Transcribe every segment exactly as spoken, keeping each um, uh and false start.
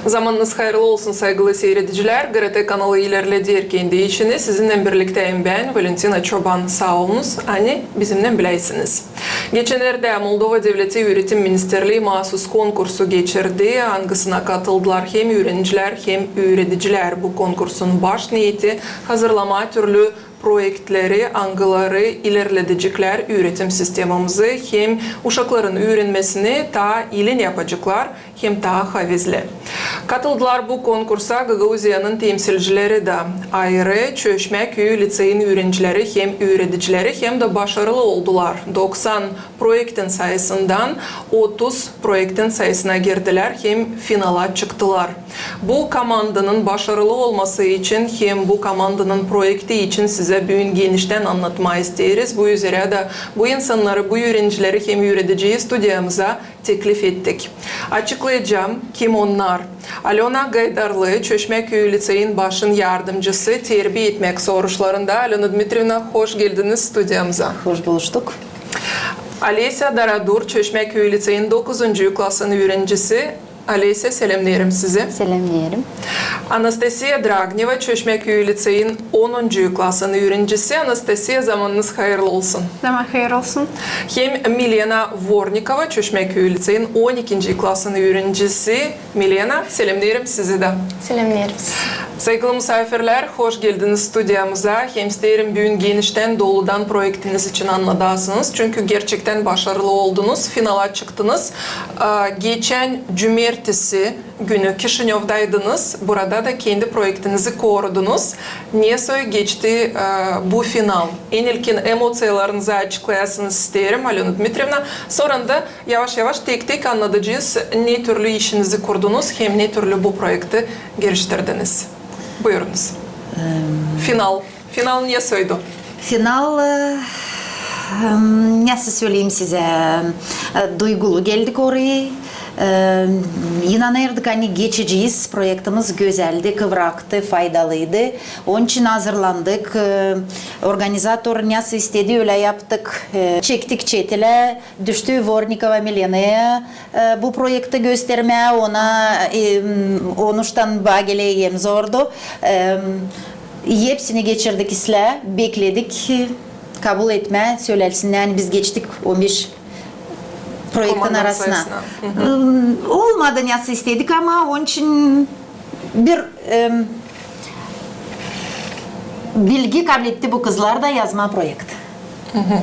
Zamanınız hayırlı olsun, saygılı siiredicilär. GRT kanalı ilerleder kendi işini. Sizinnän birliktäyim bän, Valentina Çoban. Saa olunuz, ani bizimnän biläysiniz. Geçennerdä Moldova Devleti Üüretim Ministerlii maasuz konkursu geçirdi, angısına katıldılar hem üürenicilär, hem üüredicilär. Bu konkursun baş neeti hazırlamaa türlü proektleri, angıları ilerledeceklär üüretim sistemamızı hem uşakların üürenmesini taa ilin yapaceklar hem taa havezli. Katıldılar bu konkursa Gagauziyanın temsilcileri dä, ayırı Çöşmä küüyü liţeyin üürencileri hem üüredicileri, hem dä başarılı oldular. Doksan proektin sayısından otuz proektin sayısına girdilär hem finala çıktılar. Bu komandanın başarılı olması için hem bu komandanın proekti için sizä büün geniştän annatmaa isteeriz. Bu üzerä dä bu insannarı, bu üürencileri hem üürediciyi studiyamıza teklif ettik. Açıklayacam, kim onnar. Alöna Gaydarlı, Çöşmä küüyü liţeyin başın yardımcısı terbiä etmäk soruşlarında. Alöna Dmitrievna, hoş geldiniz studiyamıza. Hoş buluştuk. Olesya Daradur, Çöşmä küüyü liţeyin dokuzuncu klasın üürencisi. Olesya, selämneerim sizi. Selämneerim. Anastasiya Dragneva, Çöşmä küüyü liţeyin onuncu klasın üürencisi. Anastasiya, zamanınız hayırlı olsun. Zaman hayır olsun. Hem Milena Vornikova, Çöşmä küüyü liţeyin on ikinci klasın üürencisi. Milena, selämneerim sizi dä. Selämneerim. Saygılı musaafirlär, hoş geldiniz studiyamıza. Hem isteerim büün geniştän, doludan proektiniz için annadasınız. Çünkü gerçektän başarılı oldunuz, finala çıktınız. A, geçän cumertesi günü Kişinövdaydınız, burada da kendi proektinizi korudunuz. Nesoy geçti, e, bu final? En ilkin emoţiyalarınızı açıklayasınız isteerim, Alöna Dmitrievna. Sora da yavaş-yavaş tek-tek annadacez, ne türlü işinizi kurdunuz hem ne türlü bu proekti geliştirdiniz. Buyurunuz. Final. Final nesoydu? Final, e, em, nasıl söleyim sizä, e, duygulu geldik orayı. E, inanêrdık, ani geçecez, proektimiz gözäldi, kıvraktı, faydalıydı. Onun için hazırlandık. E, organizator nasıl istedi, ölä yaptık. E, çektik çetilä, düştü Vornikova Milenaya, e, bu proekti göstermää, ona, e, m, onuştan baa geler hem zordu. E, hepsini geçirdik islää, bekledik, kabul etmää, sölesinnär, ani biz geçtik on beş proektin arasına. Komandanın sayısına. Hı hı. E, olmadı nasıl istedik, ama onun için bir, e, bilgi kabletti bu kızlar da yazmaa proekt. Hı hı.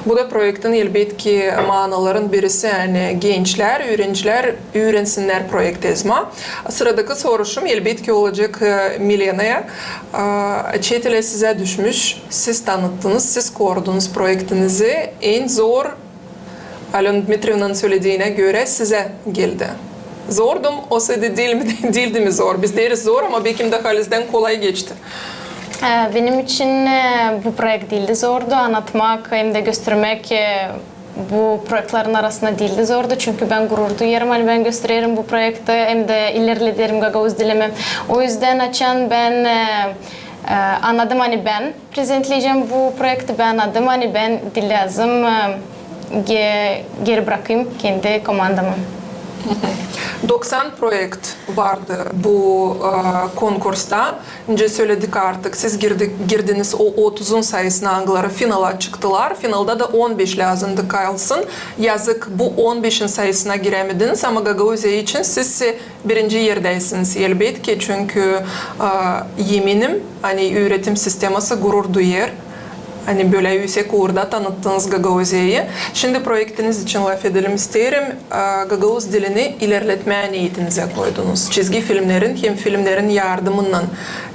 Bu da proektin, elbetki, maanaların birisi, ani gençlär, üürencilär üürensinnär proekt yazmaa. Sıradakı soruşum, elbetki, olacek, e, Milenaya. A, çetilä sizä düşmüş, siz tanıttınız, siz korudunuz proektinizi. En zor, Alöna Dmitrievnanın sölediinä görä, sizä geldi. Zordu mu, osaydı diil mi, diildi mi zor? Biz deeriz zor, ama bekim dä halizdän kolay geçti. E, benim için, e, bu proekt diildi zordu. Annatmak hem dä göstermäk, e, bu proektlerin arasında diildi zordu. Çünkü bän gurur duyêrım, ani bän göstererim bu proekti hem dä ilerlederim gagauz dilimi. O üzdän açan bän, e, e, annadım, ani bän prezentleyecäm bu proekti, bän annadım, ani bän diil lääzım, e, ge-, geeri brakayım kendi komandamı. Doksan proekt vardı bu, e, konkursta. Nicä söledik artık, siz girdi-, girdiniz o otuzun sayısına, angıları finala çıktılar. Finalda da on beş lääzımdı kalsın. Yazık, bu on beşin sayısına girämediniz, ama Gagauziya için siz, e, birinci erdäysiniz, elbetki, çünkü, e, eminim, ani üüretim sisteması gurur duyêr, ani bölä üüsek uurda tanıttınız Gagauziyayı. Şindi proektiniz için lafedelim isteerim. E, gagauz dilini ilerletmää neetinizä koydunuz çizgi filmlerin hem filmlerin yardımınnan.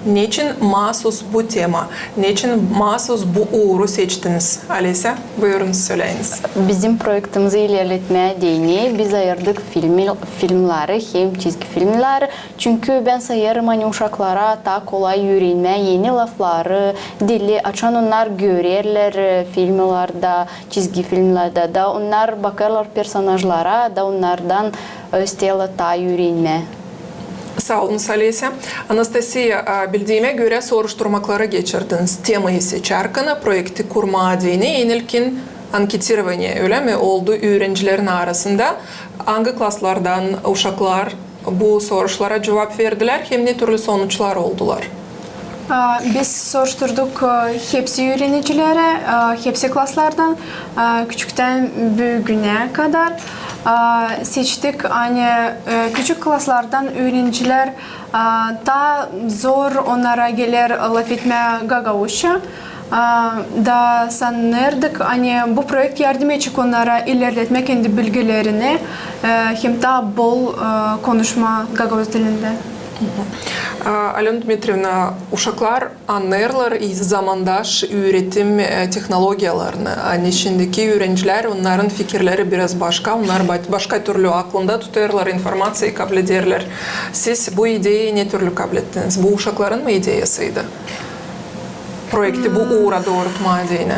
Neçin maasuz bu tema? Neçin maasuz bu uuru seçtiniz? Olesya, buyurunuz, söläyiniz. Bizim proektimizi ilerletmää deyni biz ayırdık filmi-, filmleri hem çizgi filmleri. Çünkü bän sayêrım, ani uşaklara taa kolay üürenmää eni lafları, dili, açan onnar görerlär, e, filmlerdä, çizgi filmlerdä, da onnar bakêrlar personajlara, da onnardan, e, isteerlär taa üürenmää. Saa olun, Olesya. Anastasiya, a, bildiimä görä, soruşturmakları geçirdiniz. Temayı seçärkän, proekti kurmaa deyni, en ilkin anketirovaniyä, ölä mi, oldu üürencilerin arasında? Angı klaslardan uşaklar bu soruşlara cuvap verdilär, hem ne türlü sonuçlar oldular? Biz soruşturduk hepsi üürenicileri, hepsi klaslardan, küçüktän büügünä kadar. Seçtik, ani küçük klaslardan üürenicilär, taa zor onnara geler lafetmää gagauzça. Da sanêrdık, ani bu proekt yardım edecek onnara ilerletmää kendi bilgilerini hem taa bol konuşmaa gagauz dilindä. Alöna Dmitrievna, uşaklar annêêrlar zamandaş üüretim tehnologiyalarını. Ani şindiki üürenicilär, onnarın fikirleri biraz başka, onnar ba-, başka türlü aklında tutêrlar, informaţiyayı kablederlär. Siz bu ideyayı ne türlü kablettiniz? Bu uşakların mı ideyasıydı? Proekti bu uura doorutmaa deyni.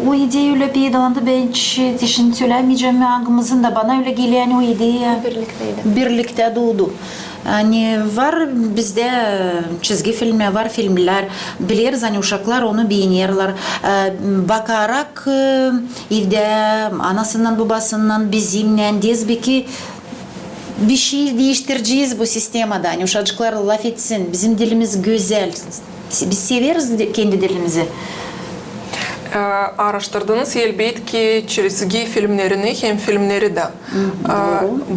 O ideya ölä peydalandı, bän hiç te şindi sölämeyecäm, angımızın da, bana ölä geler, ani o ideya birliktä doodu. Ani var bizdä çizgi filmnär, var filmlär, bileriz, ani uşaklar onu beenerlär. Bakarak evdä anasınnan, bobasınnan, bizimnän, deyäz, beki bir şey diiştirecez bu sistemada, ani uşacıklar lafetsin, bizim dilimiz gözäl. Biz severiz kendi dilimizi. Aaraştırdınız, elbetki, çizgi filmnerini hem filmneri dä.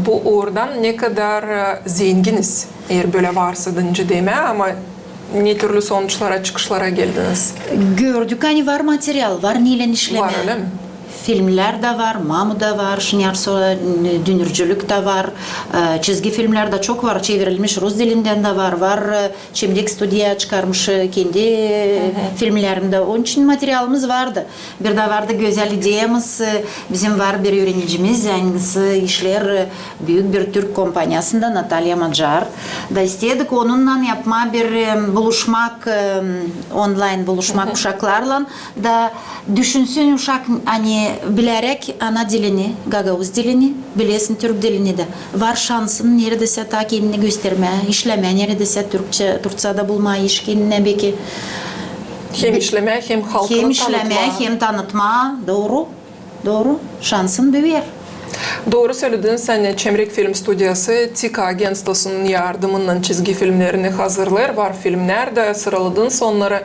Bu uurdan ne kadar zenginiz, eer bölä varsa, deyni demää, ama ne türlü sonuçlara, çıkışlara geldiniz? Gördük, ani var material, var neylän işlemää. Var, ölä mi? Filmlär dä var, mamu da var, şinyar sora dünürcülük tä var, çizgi filmlär dä çok var, çevirilmiş rus dilindän dä var, var, Çemrek studiya çıkarmış kendi filmlerini dä. Onun için materialımız vardı. Bir dä vardı gözäl ideyamız, bizim var bir üürenicimiz, angısı işleer büük bir türk kompaniyasında, Natalya Macar. Da istedik onunnan yapmaa bir buluşmak, onlayn buluşmak uşaklarlan. Da düşünsün uşak, ani biläräk ana dilini, gagauz dilini, bilesin türk dilini dä. Var şansın neredäsä taa kendini göstermää, işlemää neredäsä türkçä, Turţiyada bulmaa iş kendinä beki. Hem işlemää, hem halkını tanıtmaa. Hem işlemää, hem tanıtmaa. Dooru. Dooru. Şansın büüyer. Dooru sölediniz, ani Çemrek film studiyası TİKA agentstvosunun yardımınnan çizgi filmnerini hazırlêêr. Var filmnär dä, sıraladınız onnarı.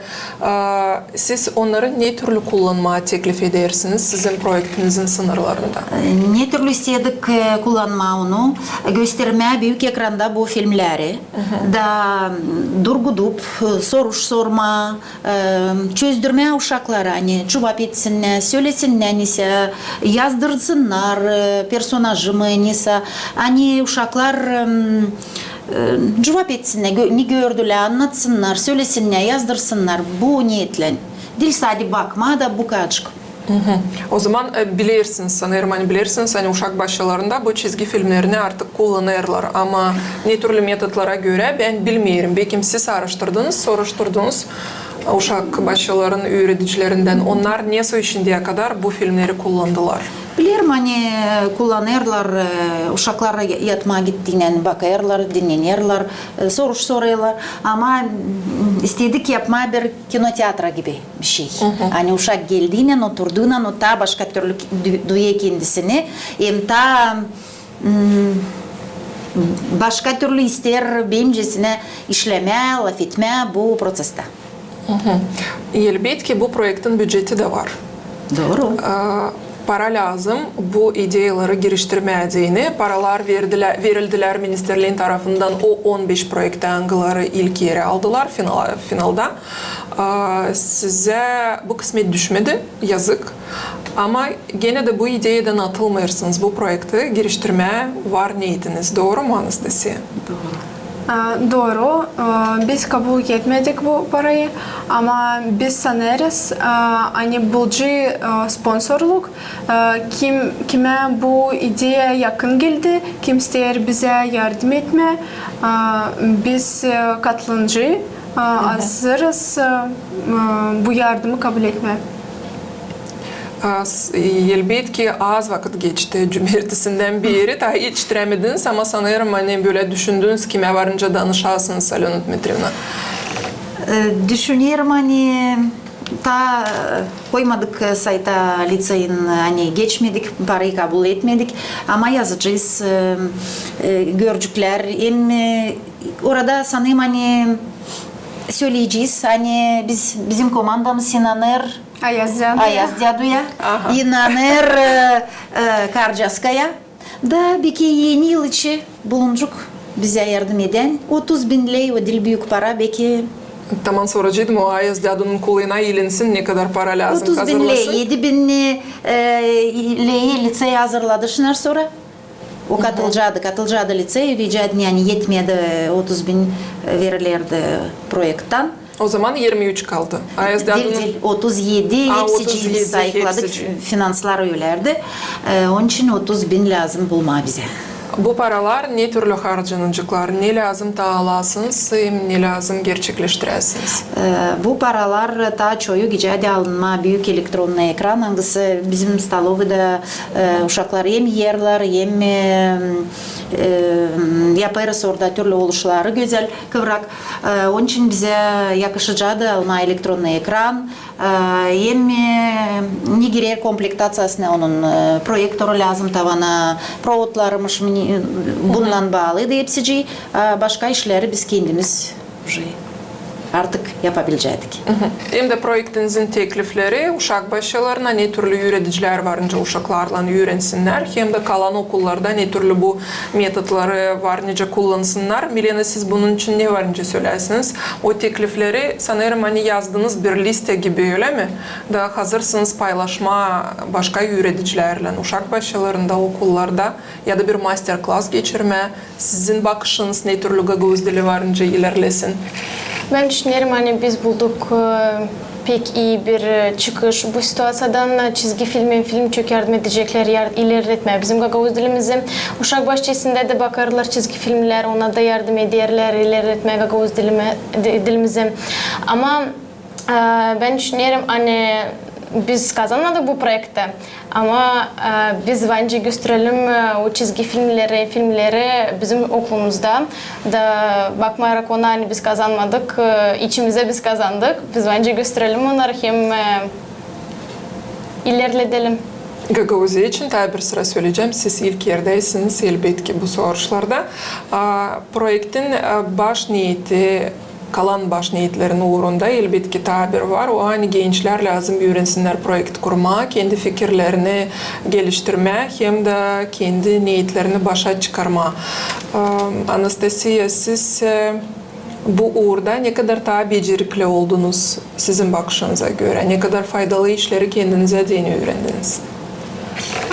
Siz onnarı ne türlü kullanmaa teklif edersiniz sizin proektinizin sınırlarında? Ne türlü istedik kullanmaa onu, göstermää büük ekranda bu filmneri, da durgudup, soruş sormaa, çözdürmää uşaklara, ani cuvap etsinnär, sölesinnär nesä, yazdırsınnar personajı mı nesä, ani uşaklar cuvap etsinnär, ne gördülär, annatsınnar, sölesinnär, yazdırsınnar bu niyetlän. Diil sade bakmaa da bu kadarcık. O zaman bilersiniz, sanêrım, ani bilersiniz, ani uşak başçalarında bu çizgi filmnerini artık kullanêrlar. Ama ne türlü metodlara görä, bän bilmeerim. Bekim siz aaraştırdınız, soruşturdunuz uşak başçaların üüredicilerindän. Onnar nesoy şindiyä kadar bu filmneri kullandılar? Bilerim, ani kullanêrlar, uşaklar yatmaa gittiynän bakêrlar, dinnenêrlär, soruş sorêrlar. Ama istedik yapmaa bir kinoteatra gibi bir şey. Ani uşak geldiynän, oturduynän, o taa başka türlü duyêr kendisini. Hem taa başka türlü isteer bencesine işlemää, lafetmää bu proţestä. Elbetki, bu proektin büceti dä var. Dooru. Para lääzım bu ideyaları giriştirmää deyni. Paralar verildilär ministerliin tarafından o on beş proektä, angıları ilk eri aldılar finalda. Sizä bu kısmet düşmedi, yazık. Ama genä dä bu ideyadan atılmêêrsınız. Bu proekti giriştirmää var neetiniz. Dooru mu, Anastasiya? Dooru. Dooru. Biz kabul etmedik bu parayı, ama biz sanêrız, ani bulacez sponsorluk, kim, kimä bu ideya yakın geldi, kim isteer bizä yardım etmää, biz katılacez, hazırız bu yardımı kabul etmää. Elbetki, az vakıt geçti cumertesindän beeri, taa etiştirämediniz, ama sanêrım, ani bölä düşündünüz, kimä varınca danışasınız, Alöna Dmitrievna. Düşünerim, ani Taa, e, koymadık, e, sayta liţeyin, e, ani geçmedik, parayı kabul etmedik. Ama yazacez, e, e, görecäklär. Hem, e, orada sanêrım, ani söleyecez, ani biz, bizim komandamız inanêr Ayaz Däduya. Ayaz Däduya. Aha. İnanêr, e, e, Karcaskaya. Da beki Eni yıl için bulunacek bizä yardım edän. Otuz bin ley, o diil büük para, beki. Taman soraceydım, o Ayaz Dädunun kolayına ilensin, ne kadar para lääzım hazırlasın? Otuz bin ley, edi bin, e, ley liţeyi hazırladı şunnar sora. O katılaceydı, katılaceydı liţeyi, ve, ani etmedi, otuz bin verilerdi proekttan. O zaman irmi üç kaldı. Ayaz Dädunun... Diil, diil, otuz edi, hepsicii biz sayıkladık, finanslar ölärdi. E, onun için otuz bin lääzım bulmaa bizä. Bu paralar ne türlü harcanaceklar, ne lääzım taa alasınız hem ne lääzım gerçekleştiräsiniz? E, bu paralar taa çoyu gidecek alınmaa büük elektronnıy ekran, angısı bizim stolovada, e, uşaklar hem erlär, hem, e, e, yapêrız orada türlü oluşları gözäl, kıvrak. E, onun için bizä yakışaceydı almaa elektronnıy ekran, e, hem, e, ne girer komplektaţiyasına onun, e, proektoru lääzım, tavana, provodları, mış, bunnan baalıydı hepsicii, e, başka işleri biz kendimiz artık yapabileceydik. Hem dä proektinizin teklifleri uşak başçalarına, ne türlü üüredicilär var nicä uşaklarlan üürensinnär, hem dä kalan okullarda ne türlü bu metodları var nicä kullansınnar. Milena, siz bunun için ne var nicä söleyäsiniz? O teklifleri, sanêrım, ani yazdınız bir lista gibi, ölä mi? Da hazırsınız paylaşmaa başka üüredicilärlän, uşak başçalarında, okullarda, ya da bir master-klass geçirmää. Sizin bakışınız, ne türlü gagauz dili var nicä ilerlesin? Bän düşünerim, ani biz bulduk, e, pek ii bir, e, çıkış bu situaţiyadan. Çizgi film hem film çok yardım edecekler yar-, ilerletmää bizim gagauz dilimizi. Uşak başçasında da bakêrlar çizgi filmlär, ona da yardım ederlär ilerletmää gagauz dilimi, di-, dilimizi. Ama, e, bän düşünerim, ani biz kazanmadık bu proektä. Ama, e, biz var nicä gösterelim, e, o çizgi filmleri, filmleri bizim okulumuzda. Da bakmayarak ona, ani biz kazanmadık, e, içimizä biz kazandık. Biz var nicä gösterelim onnarı hem, e, ilerledelim. Gagauziya için taa bir sıra söleyecäm, siz ilk erdäsiniz, elbetki, bu soruşlarda. A, proektin, e, baş neeti, kalan baş neetlerin uurunda, elbetki, taa bir var. O, ani gençlär lääzım üürensinnär proekt kurmaa, kendi fikirlerini geliştirmää hem dä kendi neetlerini başa çıkarmaa. E, Anastasiya, siz, e, bu uurda ne kadar taa becerikli oldunuz sizin bakışınıza görä? Ne kadar faydalı işleri kendinizä deyni üürendiniz?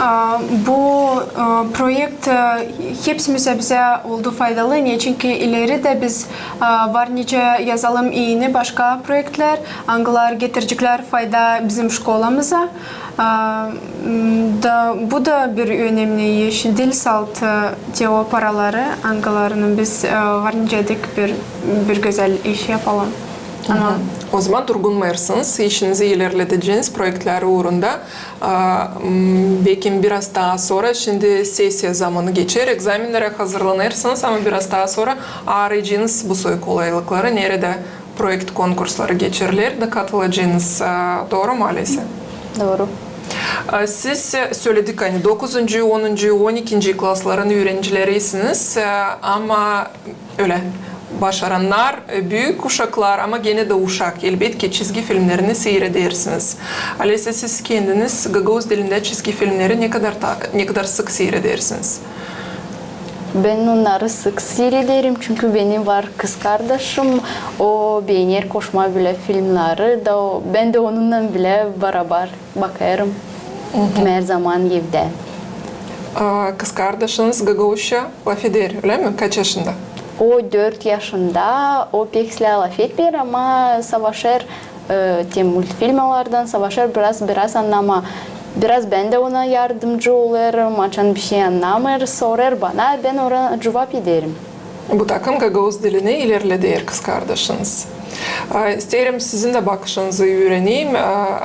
A, bu, e, proekt, e, hepsimizä bizä oldu faydalı, neçinki ileri dä biz, e, var nicä yazalım eni başka proektlär, angıları getireceklär fayda bizim şkolamıza. A, m, da, bu da bir önemli iş, diil salt, e, te o paraları, angılarını biz, e, var nicädik bir, bir gözäl iş yapalım. Ama o zaman durgunmêêrsınız işinizi ilerledeceniz proektlär uurunda. A, m, bekim biraz taa sora, şindi sesiya zamanı geçer, egzamennerä hazırlanêrsınız, ama biraz taa sora aarayacınız bu soy kolaylıkları, neredä proekt konkursları geçiriler da katılacınız. A, dooru mu, Alisa? Dooru. A, siz, e, söledik, ani dokuzuncu, onuncu, on ikinci klasların üürencilerisiz, e, ama ölä başarannar, e, büük uşaklar, ama genä dä uşak, elbetki, çizgi filmlerini siiredersiniz. Alisa, siz kendiniz gagauz dilindä çizgi filmleri ne kadar ta-, ne kadar sık siiredersiniz? Bän onnarı sık siirederim, çünkü benim var kızkardaşım, o beener koşmaa bölä filmnarı, da o, bän dä onunnan bölä barabar bakêrım. Her zaman evdä. A, kızkardaşınız gagauzça lafeder, ölä mi? Kaç yaşında? O dört yaşında, o pek islää lafetmeer, ama savaşêr, e, te multfilmnardan savaşêr biraz, biraz annamaa. Biraz bän dä ona yardımcı olêrım, açan bişey annamêêr, sorêr bana, bän ona cuvap ederim. Bu takım gagauz dilini ilerleder kızkardaşınız. A, isteerim sizin dä bakışınızı üüreneyim. A,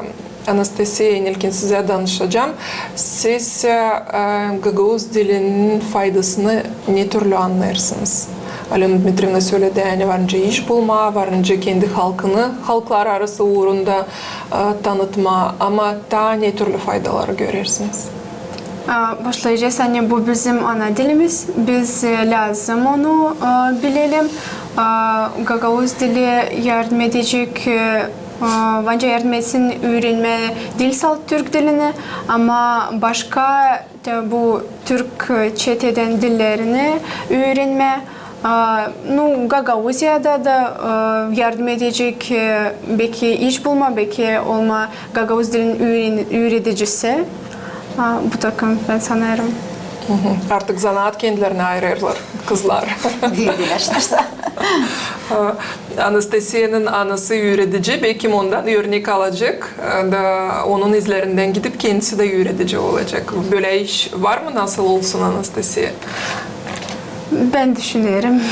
Anastasiya, ilkin sizä danışacam. Siz, e, e, gagauz dilinin faydasını ne türlü annêêrsınız? Alena Dmitrievna söledi, ani var nicä iş bulmaa, var nicä kendi halkını, halklar arası uurunda, e, tanıtmaa, ama taa ne türlü faydaları görersiniz? E, başlayacez, ani bu bizim ana dilimiz, biz, e, lääzım onu, e, bilelim. E, gagauz dili yardım edecek, e, e, bence yardım etsin üürenmää diil salt türk dilini, ama başka da bu türk, e, çeteden dillerini üürenmää. A, nu, Gagauziyada da, e, yardım edecek, e, beki iş bulmaa, beki olmaa gagauz dilin üüren-, üüredicisi. A, bu takım, bän sanêrım. Artık zanaat kendilerine ayırêrlar kızlar. Bildilär şunsa. A, Anastasiyanın anası üüredici, beki ondan örnek alacek, e, da onun izlerindän gidip kendisi dä üüredici olacek. Bölä iş var mı, nasıl olsun, Anastasiya? Bän düşünerim.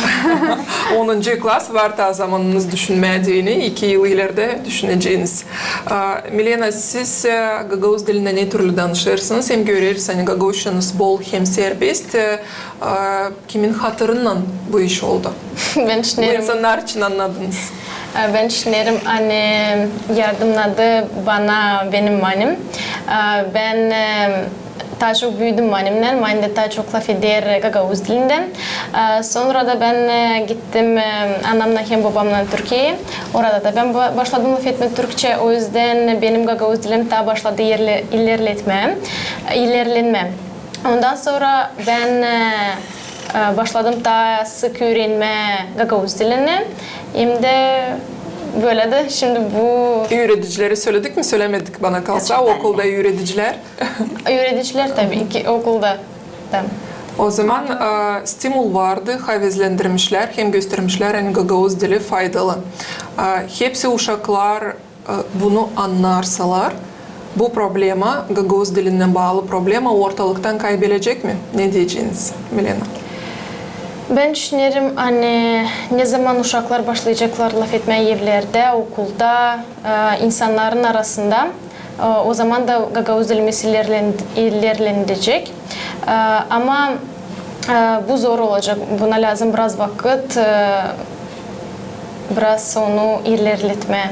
Onuncu klas var taa zamanınız düşünmää deyni, iki yıl ileridä düşüneceniz. A, Milena, siz, e, gagauz dilindä ne türlü danışêrsınız? Hem göreriz, ani gagauzçanız bol hem serbest. E, a, kimin hatırından bu iş oldu? Bän düşünerim. Bu insannar için annadınız. E, bän düşünerim, ani yardımnadı bana benim manim. E, bän, e, taa çok büüdüm manimnän, manim dä taa çok lafeder gagauz dilindä. E, sora da bän, e, gittim, e, anamnan hem bobamnan Türkiyeyä. Orada da bän ba-, başladım lafetmää türkçä, o üzdän benim gagauz dilim taa başladı ilerle-, ilerletmää, ilerlenmää. Ondan sora bän, e, e, başladım taa sık üürenmää gagauz dilini. Hem dä bölä dä şindi bu... Üüredicilere söledik mi, sölämedik, bana kalsa, okulda üüredicilär. Üüredicilär, tabii ki, okulda. Da. O zaman, e, stimul vardı, havezlendirmişlär hem göstermişlär, ani gagauz dili faydalı. E, hepsi uşaklar, e, bunu annarsalar, bu problema, gagauz dilinä baalı problema ortalıktan kaybelecek mi? Ne deyeceniz, Milena? Bän düşünerim, ani ne zaman uşaklar başlayaceklar lafetmää evlerdä, okulda, e, insannarın arasında, e, o zaman da gagauz dilimiz ilerlen-, ilerlenecek. E, ama, e, bu zor olacek. Buna lääzım biraz vakıt, e, biraz onu ilerletmää,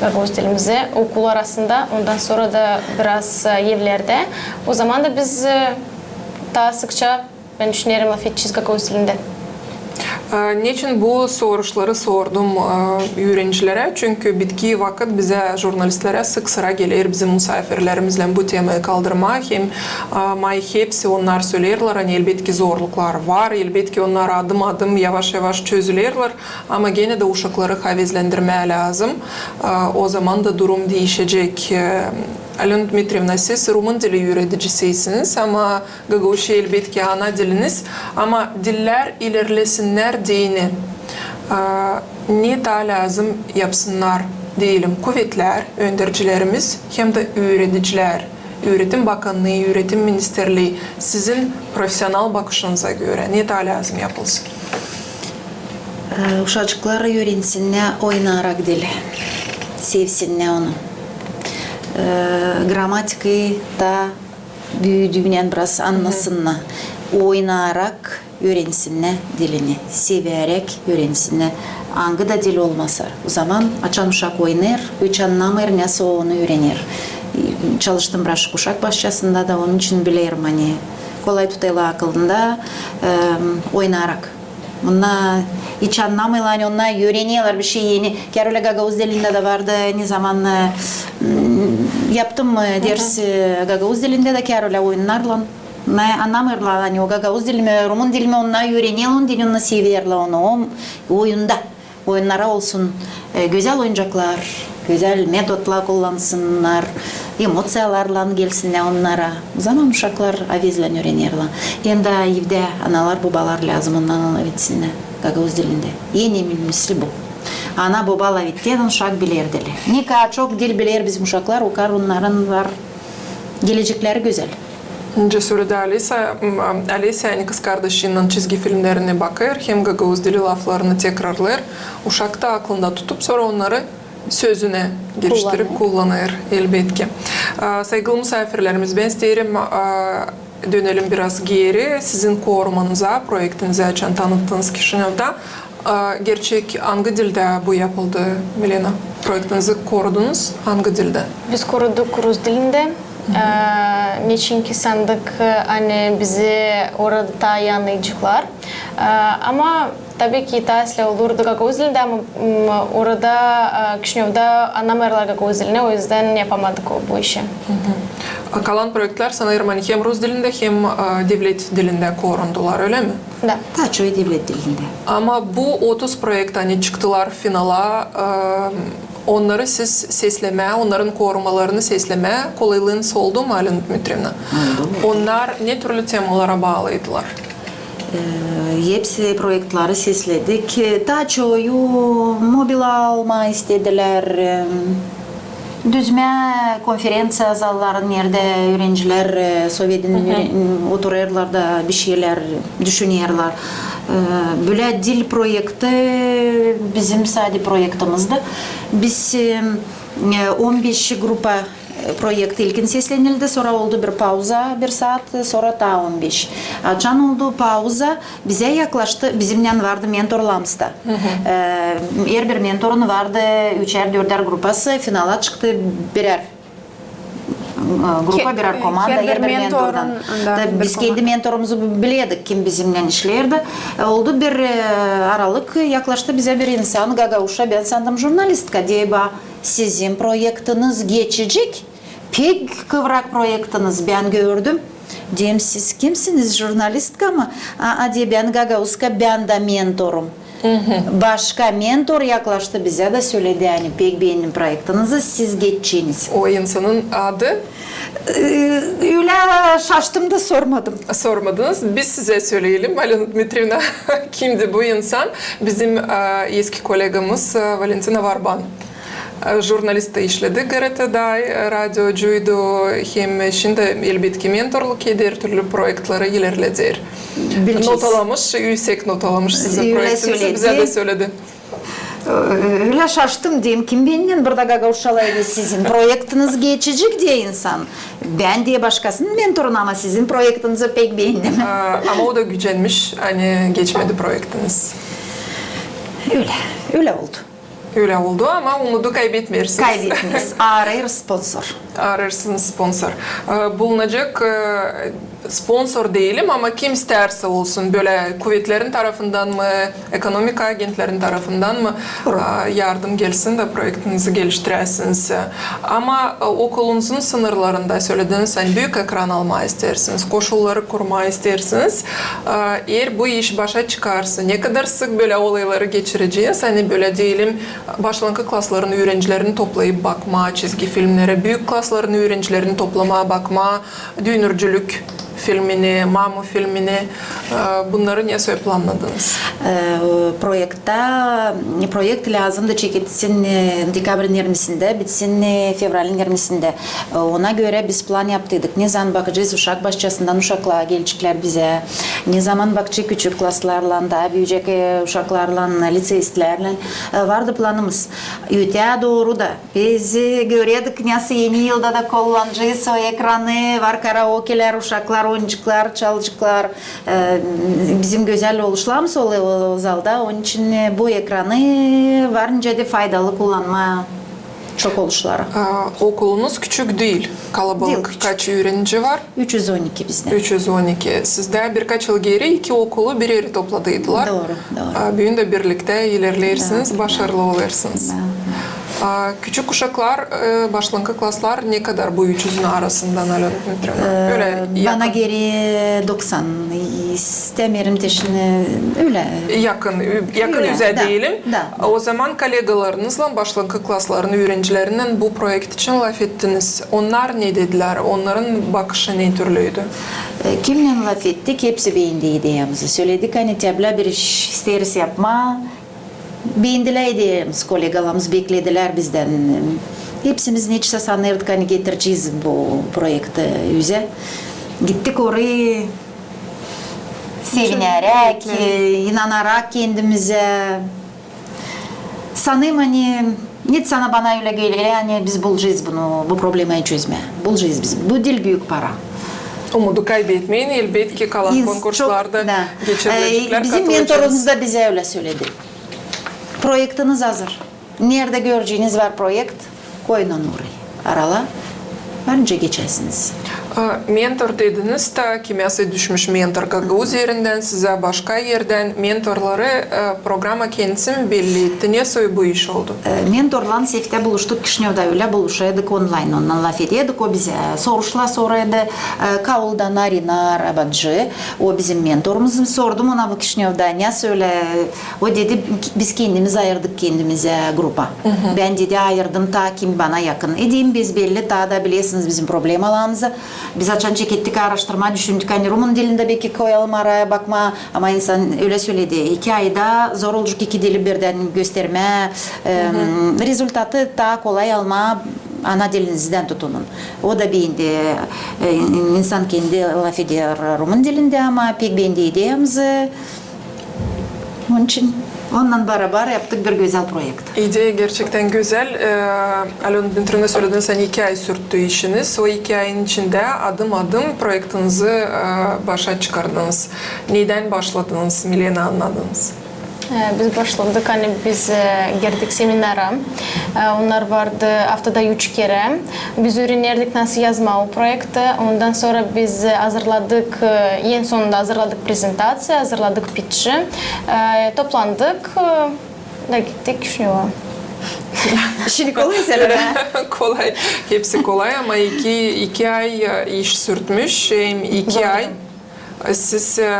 gagauz dilimizi okul arasında, ondan sora da biraz, e, evlerdä. O zaman da biz, e, taa sıkça, bän düşünerim, lafedecez gagauz dilindä. E, neçin bu soruşları sordum, e, üürencilerä? Çünkü bitki vakıt bizä, jurnalistlerä, sık-sıra geler bizim musaafirlerimizlän bu temayı kaldırmaa. Hem, e, may hepsi onnar söleerlär, ani elbetki zorluklar var, elbetki onnar adım-adım, yavaş-yavaş çözülerlär. Ama genä dä uşakları havezlendirmää lääzım. E, o zaman da durum diişecek. E, Alena Dmitriyevna, siz rumın dili üürediciysiniz, ama gagauzça elbetki ana diliniz. Ama dillär ilerlesinnär deyni, e, ne taa lääzım yapsınnar, deyelim, kuvetlär, öndercilerimiz hem dä üüredicilär, Üüretim bakannıı, Üüretim ministerlii sizin profesional bakışınıza görä ne taa lääzım yapılsın? E, uşacıklar üürensinnär oynayarak dili, sevsinnär onu. E, gramatikayı taa büüdüünän biraz annasınnar. Oynayarak üürensinnär dilini, seväräk üürensinnär. Angı da dil olmasa, o zaman, açan uşak oynêêr, hiç annamêêr, nesoy onu üürener. Çalıştım biraz uşak başçasında da, onun için bilerim, ani kolay tutêrlar akılında, e, oynayarak. Onnar hiç annamêêrlar, ani onnar üürenerlär bişey eni. Kär ölä gagauz dilindä dä vardı, ne zaman, e, m, yaptım, e, ders, e, gagauz dilindä dä kär ölä oyunnarlan. Onnar annamêêrlar, ani o gagauz dil mi, rumun dil mi, onnar üürenerlär onu, dil onnar severlär onu, o oyunda. Oyunnara olsun, e, gözäl oyuncaklar, gözäl metodlar kullansınnar, emosiyalarlan gelsinnär onnara. O zaman uşaklar avezlän üürenerlär. Hem dä evdä analar, bobalar lääzım ondan lafetsinnär gagauz dilindä. En önemlisi bu. Ana, boba lafetsin, uşak biler dili. Ne kadar çok dil biler bizim uşaklar, o kadar onnarın var gelecekleri gözäl. Nicä söledi Alisa, m, Alisa, ani kızkardaşınnan çizgi filmlerini bakêr hem gagauz dili laflarını tekrarlêêr, uşak da aklında tutup, sora onnarı sözünä geçirip kullanêr, elbetki. A, saygılı musaafirlerimiz, bän isteerim, a, dönelim biraz geeri sizin korumanıza, proektinizä, açan tanıttınız Kişinövda. A, gerçek angı dildä bu yapıldı, Milena? Proektinizi korudunuz angı dildä? Biz koruduk rus dilindä. E, neçinki sandık, e, ani bizi orada tanıyaceklar. E, ama tabii ki taa islää olurdu gagauz dilindä, ama, m, orada, e, Kişinövdä annamayêrlar gagauz dilini, o üzdän yapamadık o, bu işi. A kalan proektlär, sanêrım, ani hem rus dilindä, hem, e, devlet dilindä korundular, ölä mi? Da. Taa çoyu devlet dilindä. Ama bu otuz proekt, ani çıktılar finala, e, onnarı siz seslemää, onnarın korumalarını seslemää kolaylınız oldu mu, Alena Dmitrievna? Oldu. Onnar ne türlü temalara baalıydılar? E, hepsi proektleri sesledik. Taa çoyu mobil almaa istedilär, e, düzmää konferenţiya zalların, neredä üürencilär, e, sovedin üüre-, oturêrlar da bişeylär düşünerlär. E, bölä dil proekti bizim sade proektimizdi. Biz, e, e, on beş grupa, e, proekt ilkin seslenildi, sora oldu bir pauza, bir saat, sora taa on beş. Açan oldu pauza, bizä yaklaştı, bizimnän vardı mentorlarımız da. E, herbir mentorun vardı üçär-dördär grupası, finala çıktı birär, e, grupa, birär komanda, herbir mentordan. Da biz kendi mentorumuzu bi-, bilerdik, kim bizimnän işleerdi. E, oldu bir, e, aralık, yaklaştı bizä bir insan, gagauzça, bän sandım jurnalistka, deer, ba, sizin proektiniz geçecek, pek kıvrak proektiniz, bän gördüm. Deerim, siz kimsiniz, jurnalistka mı? A, a, deer, bän gagauzka, bän dä mentorum. Başka mentor yaklaştı bizä da söledi, ani pek beendim proektinizi, siz geçeceniz. O insanın adı? E, ölä şaştım da sormadım. Sormadınız. Biz sizä söleyelim, Alena Dmitrievna, kimdi bu insan? Bizim, e, eski kolegamız, e, Valentina Varban. E, jurnalist da işledi GRT-da, e, radiocuydu, hem şindi elbetki mentorluk eder, türlü proektleri ilerleder. Notalamış, üüsek notalamış sizin proektinizi, bizä dä söledi. Ölä şaştım, deerim, kim bendän burada gagauzçalaydı, sizin proektiniz geçecek, deer insan. Bän, deer, başkasının mentorunum, ama sizin proektinizi pek beendim. E, ama o da gücenmiş, ani geçmedi proektiniz. Ölä, ölä oldu. Ölä oldu, ama umudu kaybetmeersiniz. Kaybetmeeriz. Aarêêrız sponsor. Aarêêrsınız sponsor. E, bulunacek, e, sponsor deyelim, ama kim istärsä olsun, bölä kuvetlerin tarafından mı, ekonomika agentlerin tarafından mı, e, yardım gelsin da proektinizi geliştiräsiniz. Ama, e, okulunuzun sınırlarında, sölediniz, ani büük ekran almaa isteersiniz, koşulları kurmaa isteersiniz. E, eer bu iş başa çıkarsa, ne kadar sık bölä olayları geçireceniz, ani bölä deyelim, başlankı klasların üürencilerini toplayıp bakmaa çizgi filmnerä, büük klasların üürencilerini toplamaa, bakmaa düünercülük filmini, Mamu filmini, e, bunnarı ne soy plannadınız? E, proekta, proekt lääzımdı çeketsin, e, dekabrin irmisindä, bitsin, e, fevralin irmisindä. E, ona görä biz plan yaptıydık, ne zaman bakacez uşak başçasından uşaklar geleceklär bizä, ne zaman bakacez küçük klaslarlan, taa büüyecek, e, uşaklarlan, liţeistlärlän. E, vardı planımız. Ötää dooru da biz görerdik, nasıl Eni yılda da kullanacez o ekranı, var karaokelär, uşaklar oynayaceklar, çalaceklar. E, bizim gözäl oluşlarımız olêr o, o zalda, onun için, e, bu ekranı var nicä dä faydalı kullanmaa çok oluşlara. E, okulunuz küçük diil, kalabalık. Diil küçük. Kaç üürenci var? Üç üz on iki bizdä. Üç üz on iki. Sizdä birkaç yıl geeri iki okulu bir erä topladıydılar. Dooru, dooru. E, büün dä birliktä ilerleersiniz, başarılı olêrsınız. Da. A, küçük uşaklar, e, başlankı klaslar ne kadar bu üç üzün arasından, Alena Dmitrievna? E, ölä bana geerä doksan, istämeerim te şindi, ölä. Yakın, ü-, yakın üzä deyelim. Da. O zaman kolegalarınızlan, başlankı klasların üürencilerinnän bu proekt için lafettiniz. Onnar ne dedilär? Onnarın bakışı ne türlüydü? E, kimnän lafettik, hepsi beendi ideyamızı. Söledik, ani te bölä bir iş isteeriz yapmaa. Beendilär ideyamızı, kolegalarımız bekledilär bizdän. Hepsimiz neçin sanêrdık, ani getirecez bu proekti üzä. Gittik orayı sevineräk, e, inanarak kendimizä. Sanêrım, ani neçin bana ölä geler, ani biz bulacez bunu, bu problemayı çözmää. Bulacez biz. Bu diil büük para. Umudu kaybetmeyin, elbetki kalan konkurslarda geçirilecek. E, bizim mentorumuz da bizä ölä söledi. Proektiniz hazır. Neredä göreceniz var proekt, koyun onu orayı arala. Var nicä geçersiniz. E, mentor dediniz, ta kimä sä düşmüş mentor gagauz erindän, sizä başka erdän. Mentorları, e, programa kendisi mi belli etti? Ne soy bu iş oldu? E, mentorlan seftä buluştuk Kişinövda, ölä buluşêrdık onlayn, onunnan lafedärdik, o bizä soruşlar sorêrdı, e, Kauldan Arina Arabacı, o bizim mentorumuz. Sordum ona bu Kişinövda, ne söleer, o dedi, biz kendimiz ayırdık kendimizä grupa. Bän, dedi, ayırdım ta kim bana yakın. E, dedim, biz belli, taa da bilersiniz bizim problemalarımızı. Biz açan çekettik aaraştırma, düşündük, ani rumun dilindä beki koyalım araya bakmaa, ama insan ölä söledi, iki ayda zor olacek iki dili birdän göstermää, e, rezultatı taa kolay almaa ana dilinizdän tutunun. O da beendi, e, insan kendi lafeder rumun dilindä, ama pek beendi ideyamızı. Onun için onunnan barabar yaptık bir gözäl proekt. İdeya gerçektän gözäl. E, Alöna Dmitrievna, sölediniz, ani iki ay sürttü işiniz. O iki ayın içindä adım-adım proektinizi, e, başa çıkardınız. Nedän başladınız, Milena, annadınız? E, biz başladık, ani biz, e, girdik seminara. E, onnar vardı aftada üç kerä. Biz üürenerdik, nasıl yazmaa o proekti. Ondan sora biz, e, hazırladık, e, en sonunda hazırladık prezentaţiya, hazırladık pitchi. E, toplandık, e, da gittik Kişinöva. Şindi kolay söleyim. Kolay. Hepsi kolay, ama iki, iki ay, e, iş sürtmüş, hem iki ay siz, e,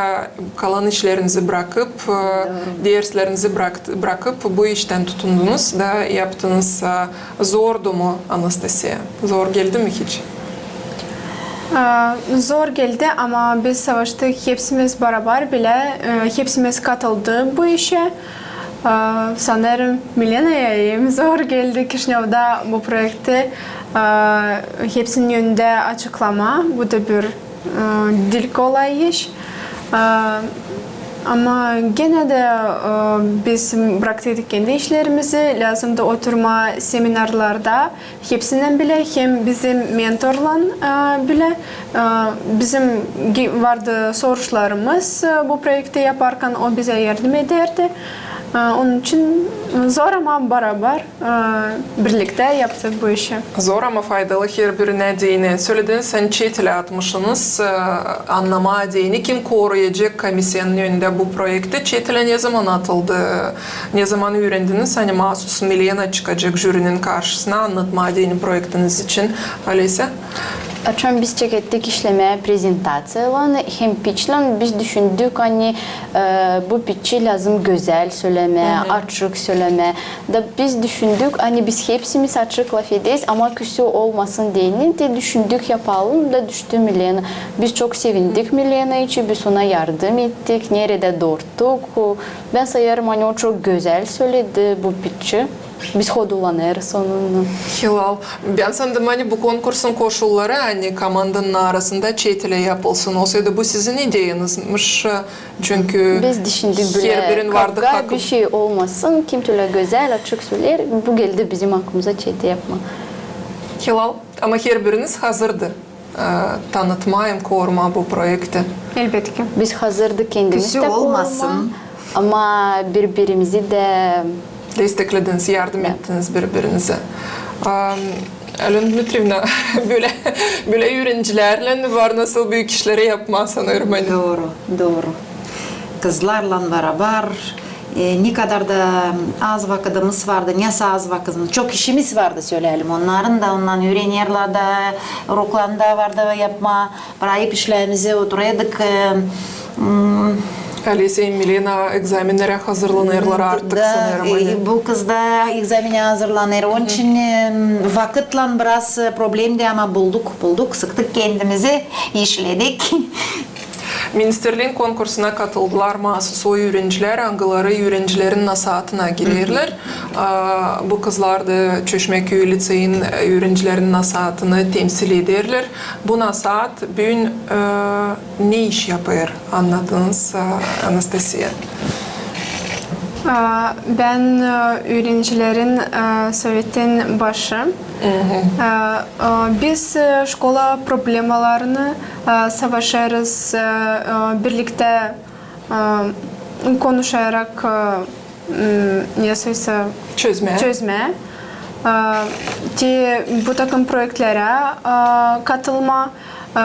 kalan işlerinizi brakıp, e, derslerinizi brak-, brakıp bu iştän tutundunuz da yaptınız. E, zordu mu, Anastasiya? Zor geldi mi hiç? E, zor geldi, ama biz savaştık hepsimiz barabar bilä, e, hepsimiz katıldı bu işä. E, sanêrım, Milenaya hem zor geldi Kişinövda bu proekti, e, hepsinin önündä açıklamaa. Bu da bir e, diil kolay iş. E, ama genä dä, e, biz braktıydık kendi işlerimizi, lääzımdı oturmaa seminarlarda hepsindän bilä, hem bizim mentorlan, e, bilä. E, bizim gi-, vardı soruşlarımız, e, bu proekti yaparkan, o bizä yardım edärdi. E, onun için zor, ama barabar e, birliktä yaptık bu işi. Zor, ama faydalı herbirinä deyni. Sölediniz, ani çetilä atmışınız, e, annamaa deyni, kim koruyacek komisiyanın önündä bu proekti. Çetilä ne zaman atıldı? Ne zaman üürendiniz, ani maasus Milena çıkacek jürinin karşısına annatmaa deyni proektiniz için, Olesä? Açan biz çekettik işlemää prezentaţiyalarını hem pitchlän, biz düşündük, ani, e, bu pitchi lääzım gözäl sölemää, açık sölemää. Da biz düşündük, ani biz hepsimiz açık lafederiz, ama küsü olmasın deyni, te düşündük, yapalım, da düştü Milena. Biz çok sevindik Milena için, biz ona yardım ettik, neredä dorduk. Bän sayêrım, ani o çok gözäl söledi bu pitchi. Biz hodulanêrız onunnan. Hilal. Bän sandım, ani bu konkursun koşulları, ani komandanın arasında çetilä yapılsın. Olsaydı, bu sizin ideyanızmış. Çünkü biz düşündük, bölä herbirin vardı kavga, hakı, bir şey olmasın, kim tölä gözäl, açık söleer, bu geldi bizim aklımıza çetilä yapmaa. Hilal, ama herbiriniz hazırdı, e, tanıtmaa hem korumaa bu proekti. Elbetki. Biz hazırdık kendimiz dä korumaa, ama birbirimizi dä desteklediniz, yardım ettiniz biri-birinizä. Am, Alöna Dmitrievna, bölä, bölä üürencilärlän var nasıl büük işleri yapmaa, sanêrım, ani. Dooru, dooru. Kızlarlan barabar, e, ne kadar da az vakıdımız vardı, ne az vakıdımız, çok işimiz vardı, söleyelim. Onnarın da, onnan üürenerlär da, uroklarını da vardı yapmaa. Brakıp işlerimizi, oturêrdık, e, m, Olesä, Milena, egzamennerä hazırlanêrlar artık, sanêrım, e, ani. Bu kız da egzamenä hazırlanêr. Onun için, e, vakıtlan biraz, e, problemdi, ama bulduk, bulduk, sıktık kendimizi, işledik. Ministerliin konkursuna katıldılar maasus o üürencilär, angıları üürencilerin nasaatına girerlär. A, bu kızlar da Çöşmäküü liţeyin, e, üürencilerin nasaatını temsil ederlär. Bu nasaat büün, e, ne iş yapêr, annadınız, e, Anastasiya? A, bän, e, üürencilerin, e, sovetin başı. E, e, biz, e, şkola problemalarını, e, savaşêrız, e, e, birliktä, e, konuşarak, e, m, nesoysa çözmää. Çözmää. E, te bu takım proektlerä, e, katılmaa, e,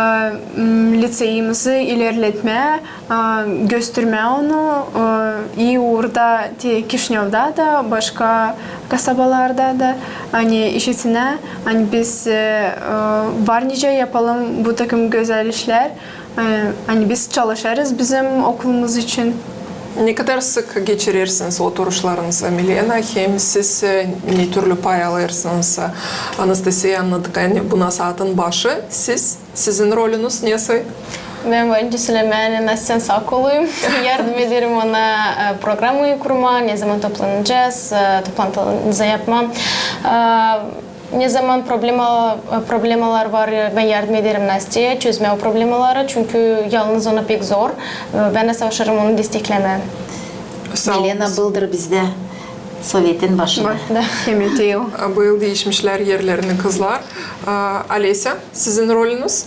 m, liţeyimizi ilerletmää, e, göstermää onu, e, i uurda te Kişinövda da, başka kasabalarda da, ani işitsinä, ani biz, e, e, var nicä yapalım bu takım gözäl işlär, e, ani biz çalışêrız bizim okulumuz için. Ne kadar sık geçirersiniz oturuşlarınızı, Milena, hem siz, e, ne türlü pay alêrsınız? Anastasiya annattı, ani bu nasaatın başı siz, sizin rolünüz nesoy? Bän var nicä sölemää, ani Nastän saa koluyum. Yardım ederim ona, e, programayı kurmaa, ne zaman toplanacez, e, toplantılarımızı yapmaa. E, ne zaman problema, e, problemalar var, e, bän yardım ederim Nastää çözmää o problemaları, çünkü yalnız ona pek zor. E, bän dä savaşêrım onu desteklemää. Milena bıldır bizdä sovetin başında. Başında. Hem te o. Bu yıl diişmişlär erlerini kızlar. A, Olesya, sizin rolünüz?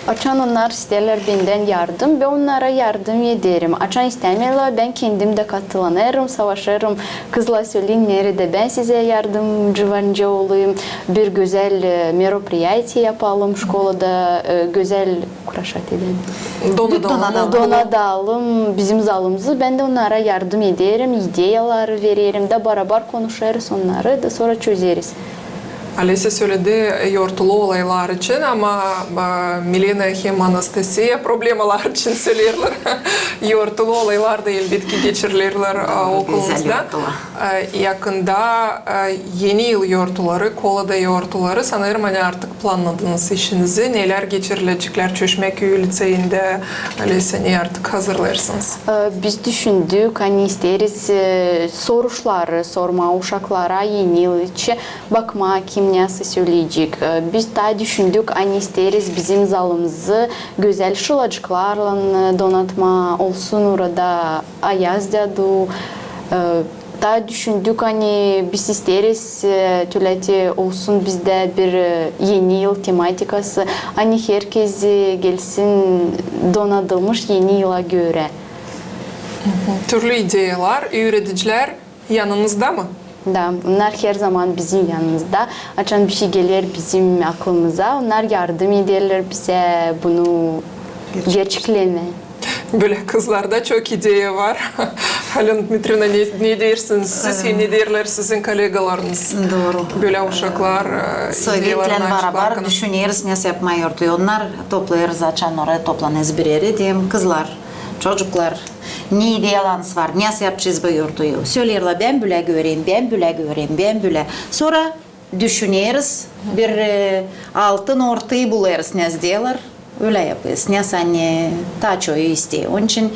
Açan onnar isteerlär bendän yardım, bän onnara yardım ederim. Açan istämeerlär, bän kendim dä katılanêrım, savaşêrım. Kızlar, söleyin, neredä bän sizä yardımcı var nicä olayım. Bir gözäl, e, meropriyatiye yapalım şkolada, e, gözäl ukraşat edäm. Donadalım. Donadalım bizim zalımızı. Bän dä onnara yardım ederim, ideyaları vererim, da barabar konuşêrız onnarı, da sora çözeriz. Olesya söledi yortulu olaylar için, ama, e, Milena hem Anastasiya problemalar için söleerlär. Yortulu olaylar da elbetki geçirilerlär, e, okulumuzda. E, yakında, e, Eni yıl yortuları, Kolada yortuları, sanêrım, ani artık plannadınız işinizi, nelär geçirileceklär Çeşmäküü liţeyindä, Olesya, ne artık hazırlêêrsınız? E, biz düşündük, ani isteeriz, e, soruşları sormaa uşaklara Eni yıl için, bakmaa, kim nasıl söleyecek. E, biz taa düşündük, ani isteeriz bizim zalımızı gözäl şılacıklarlan, e, donatmaa, olsun orada ayaz dä du. E, taa düşündük, ani biz isteeriz, e, tölä te olsun bizdä bir, e, Eni yıl tematikası, ani herkez, e, gelsin donadılmış Eni yıla görä. Türlü ideyalar, üüredicilär yanınızda mı? Da, onnar her zaman bizim yanımızda. Açan bir şey geler bizim aklımıza, onnar yardım ederlär bizä bunu gerçeklemää. Bölä kızlarda çok ideya var. Alena Dmitriyevna, ne, ne deersiniz siz hem ne deerlär sizin kollegalarınız? Dooru. Bölä uşaklar, e, ideyalarını açıp bakın. Sovetlän barabar düşüneriz, nasıl yapmaa yortuyu. Onnar toplêêrız, açan oraya toplanêrız bir erä, deerim, kızlar, çocuklar, ne ideyalarınız var, nasıl yapacez bu yortuyu? Söleerlär, bän bölä görerim, bän bölä görerim, bän bölä. Sora düşüneriz, bir, e, altın ortayı bulêrız, ne deerlär, ölä yapêrız. Nasıl ani taa çoyu isteer. Onun için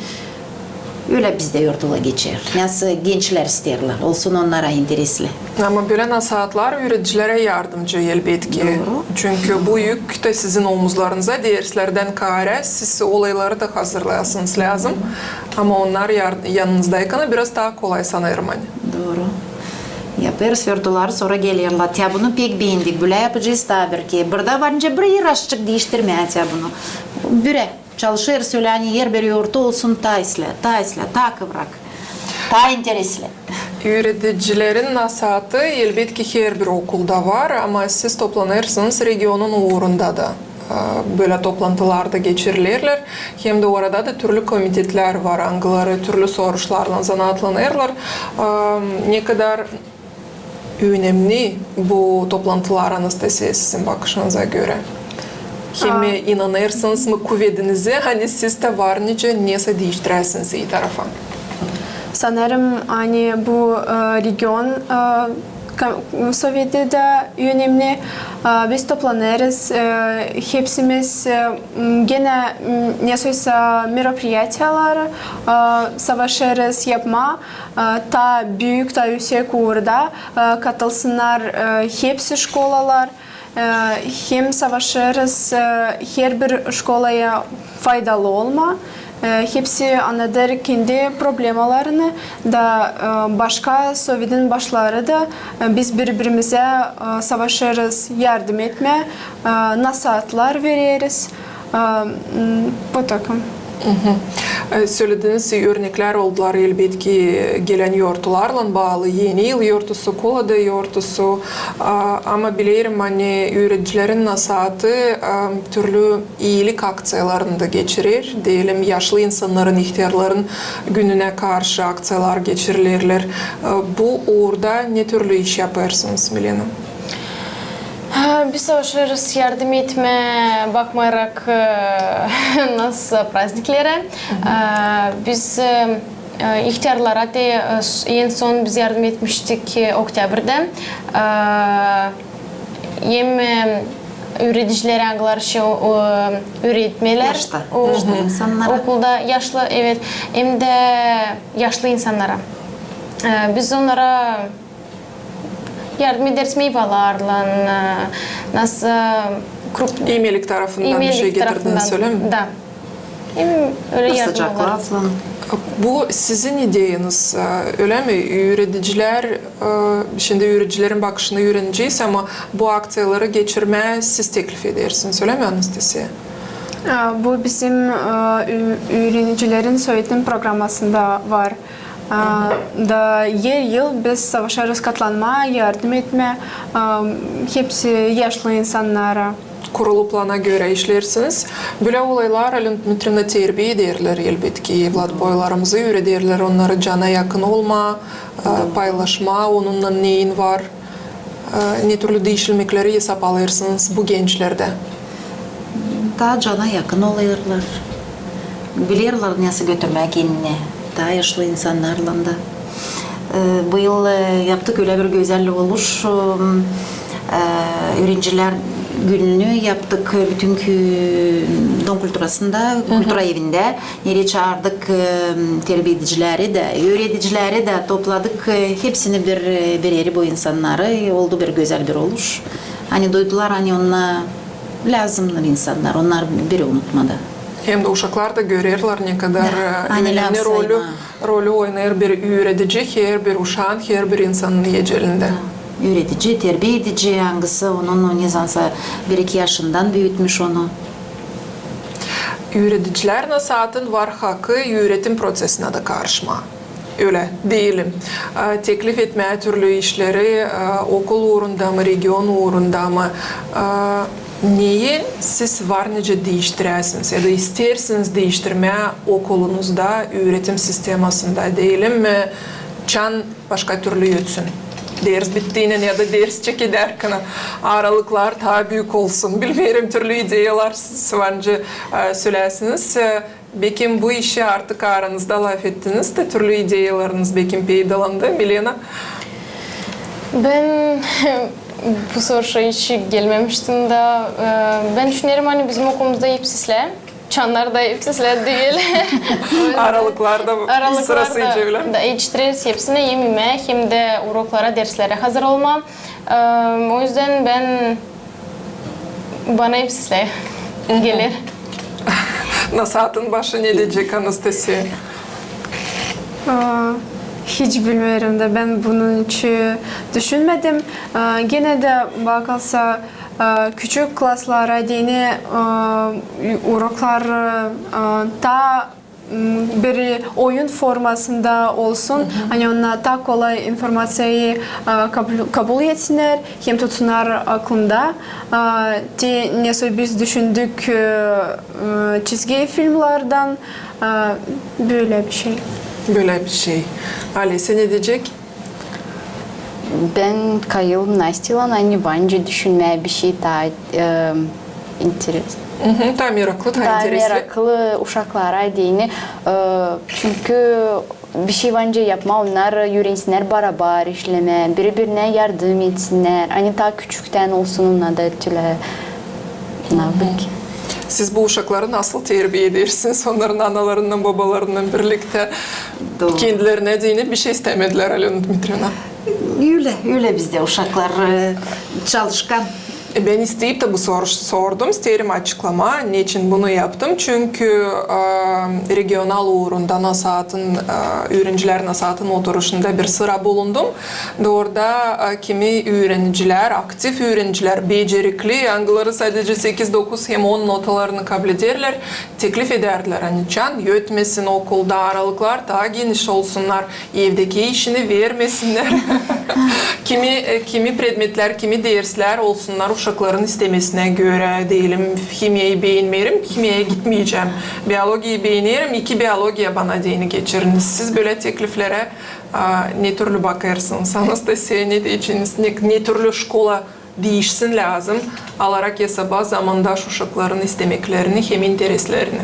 ölä bizdä yortular geçer. Nasıl gençlär isteerlär, olsun onnara interesli. Ama bölä nasaatlar üüredicilerä yardımcı, elbetki. Dooru. Çünkü bu yük dä sizin omuzlarınıza, derslerdän kaarä siz olayları da hazırlayasınız lääzım. Ama onnar yar-, yanınızdaykan biraz taa kolay, sanêrım, ani. Dooru. Yapêrız yortuları, sora gelerlär. Te bunu pek beendik, bölä yapacez taa bir kerä. Burada var nicä bir yer aşçık diiştirmää te bunu. Bölä çalışêrız ölä, ani herbir yortu olsun taa islää, taa islää, taa kıvrak, taa interesli. Üüredicilerin nasaatı, elbetki, herbir okulda var, ama siz toplanêrsınız regionun uurunda da. E, bölä toplantılar da geçirilerlär. Hem dä orada da türlü komitetlär var, angıları türlü soruşlarlan zanaatlanêrlar. E, ne kadar önemli bu toplantılar, Anastasiya, sizin bakışınıza görä? Hem inanêrsınız mı kuvedinizä, ani siz dä var nicä nesä diiştiräsiniz i tarafa? Sanêrım, ani bu, e, region, e, Ka-, soveti dä önemli. E, biz toplanêrız, e, hepsimiz, e, m, genä, m, nesoysa meropiriyatiyaları, e, savaşêrız yapmaa, e, taa büük, taa üüsek uurda, e, katılsınnar, e, hepsi şkolalar, e, hem savaşêrız, e, herbir şkolaya faydalı olmaa. E, hepsi annadêr kendi problemalarını da, e, başka sovetin başları da, e, biz biri-birimizä, e, savaşêrız yardım etmää, e, nasaatlar vereriz. E, m, bu takım. E, sölediniz, örneklär oldular, elbetki, gelän yortularlan baalı, Eni yıl yortusu, Kolada yortusu. A, ama bilerim, ani üüredicilerin nasaatı, a, türlü iilik akţiyalarını da geçirer. Deyelim, yaşlı insannarın, ihtärların gününä karşı akţiyalar geçirilerlär. E, bu uurda ne türlü iş yapêrsınız, Milena? Ha, biz savaşêrız yardım etmää, bakmayarak, e, nasıl prazniklerä. E, biz, e, e, ihtärlara da, e, s-, en son biz yardım etmiştik, e, oktäbrdä. E, hem, e, üüredicilerä, angıları şey, o, üüretmeerlär. Yaşlı, o, yaşlı insannara. Okulda yaşlı, evet, hem dä yaşlı insannara. E, biz onnara yardım ederiz meyvalarlan, e, nasıl, e, krup-, İimelik tarafından bir şey getirdiniz, öyle mi? Da. Hem ölä yardım olarak. Sıcak laflan. Bu sizin ideyanız, e, ölä mi? Üüredicilär, e, şindi üüredicilerin bakışını üürenecez, ama bu akţiyaları geçirmää siz teklif edersiniz, ölä mi, Anastasiya? E, bu bizim, e, ü-, üürenicilerin sovetin programmasında var. A, da her yıl biz savaşêrız katlanmaa, yardım etmää, a, hepsi yaşlı insannara. Kurulu plana görä işleersiniz. Bölä olaylar, Alena Dmitriyevna, terbiä ederlär, elbetki, evlatboylarımızı üürederlär onnarı cana yakın olmaa, a, paylaşmaa onunnan neyin var. E, ne türlü diişilmekleri esap alêrsınız bu gençlerdä? Taa cana yakın olêrlar. Bilerlär, nasıl götürmää kendini. Taa yaşlı insannarlan da. E, bu yıl, e, yaptık ölä bir gözäl oluş. E, üürencilär gününü yaptık, e, bütün kü-, Dom kulturasında, kultura evindä. Neredä çaardık, e, terbiä edicileri dä, üüredicileri dä topladık, e, hepsini bir, e, bir eri, bu insannarı. Oldu bir gözäl bir oluş. Ani duydular, ani onnar lääzımnı insannar, onnar biri unutmadı. Hem dä uşaklar da görerlär, ne kadar, e, önemli rolü, rolü oynêêr bir üüredici herbir uşaan, herbir insanın ecelindä. Üüredici, terbiä edici, angısı onun, o, ne zamansa bir-iki yaşından büütmüş onu. Üüredicilär nasaatın var hakı üüretim proţesinä dä karışmaa. Ölä deyelim. A, teklif etmää türlü işleri, a, okul uurunda mı, region uurunda mı? A, neyi siz var nicä diiştiräsiniz ya da isteersiniz diiştirmää okulunuzda, üüretim sistemasında, deyelim mi, çan başka türlü ötsün. Ders bittiynän ya da ders çekedärkän aralıklar taa büük olsun. Bilmeerim, türlü ideyalar siz var nicä, e, söleyäsiniz. E, bekim bu işi artık aranızda lafettiniz dä, türlü ideyalarınız bekim peydalandı. Milena? Bän bu soruşa hiç gelmemiştim da. E, bän düşünerim, ani bizim okulumuzda hepsi islää. Çannar da hepsi islää diil. Aralıklarda sırasıyca ölä. Da etiştireriz hepsini, hem imää, hem dä uroklara, derslerä hazır olmaa. E, o üzdän bän, bana hepsi islää geler. Nasaatın başı ne deyecek, Anastasiya? A, hiç bilmeerim da, bän bunun için düşünmedim. A, genä dä bakılsa, a, küçük klaslara deyni, a, uroklar, a, taa, m, bir oyun formasında olsun, ani onnar taa kolay informaţiyayı, a, kabul, kabul etsinnär, hem tutsunnar aklında. A, te nesoy biz düşündük, e, e, çizgi filmlardan, a, bölä bir şey. Bölä bir şey. Alisa ne deyecek? Bän kayılım Nastaylan, ani var nicä düşünmää bir şey taa, e, interes-, taa meraklı, taa meraklı uşaklara deyni. E, çünkü bir şey var nicä yapmaa, onnar üürensinnär barabar işlemää, biri-birinä yardım etsinnär. Ani taa küçüktän olsun, onnar da tölä. Siz bu uşakları nasıl terbiä edersiniz? Onnarın analarınnan, babalarınnan birliktä kendilerinä deyni bir şey istämedilär, Alena Dmitriyevna. Ölä, ölä bizdä uşaklar, e, çalışkan. E, bän isteyip tä bu soruş sordum, isteerim açıklama, neçin bunu yaptım. Çünkü, e, regional uurunda nasaatın, e, üürencilär nasaatın oturuşunda bir sıra bulundum. Da orada, e, kimi üürencilär, aktiv üürencilär, becerikli, angıları sadece sekiz, dokuz hem on notalarını kablederlär, teklif edärdilär, ani çan ötmesin okulda, aralıklar taa geniş olsunnar, evdeki işini vermesinnär. Kimi, e, kimi predmetlär, kimi derslär olsunnar uşakların istemesinä görä, deyelim, himiyayı beenmeerim, himiyaya gitmeycäm. Biologiyayı beenerim, iki biologiya bana deyni geçiriniz. Siz bölä tekliflerä, a, ne türlü bakêrsınız? Anastasiya, ne deyeceniz? Ne, ne türlü şkola diişsin lääzım, alarak esaba zamandaş uşakların istemeklerini hem intereslerini?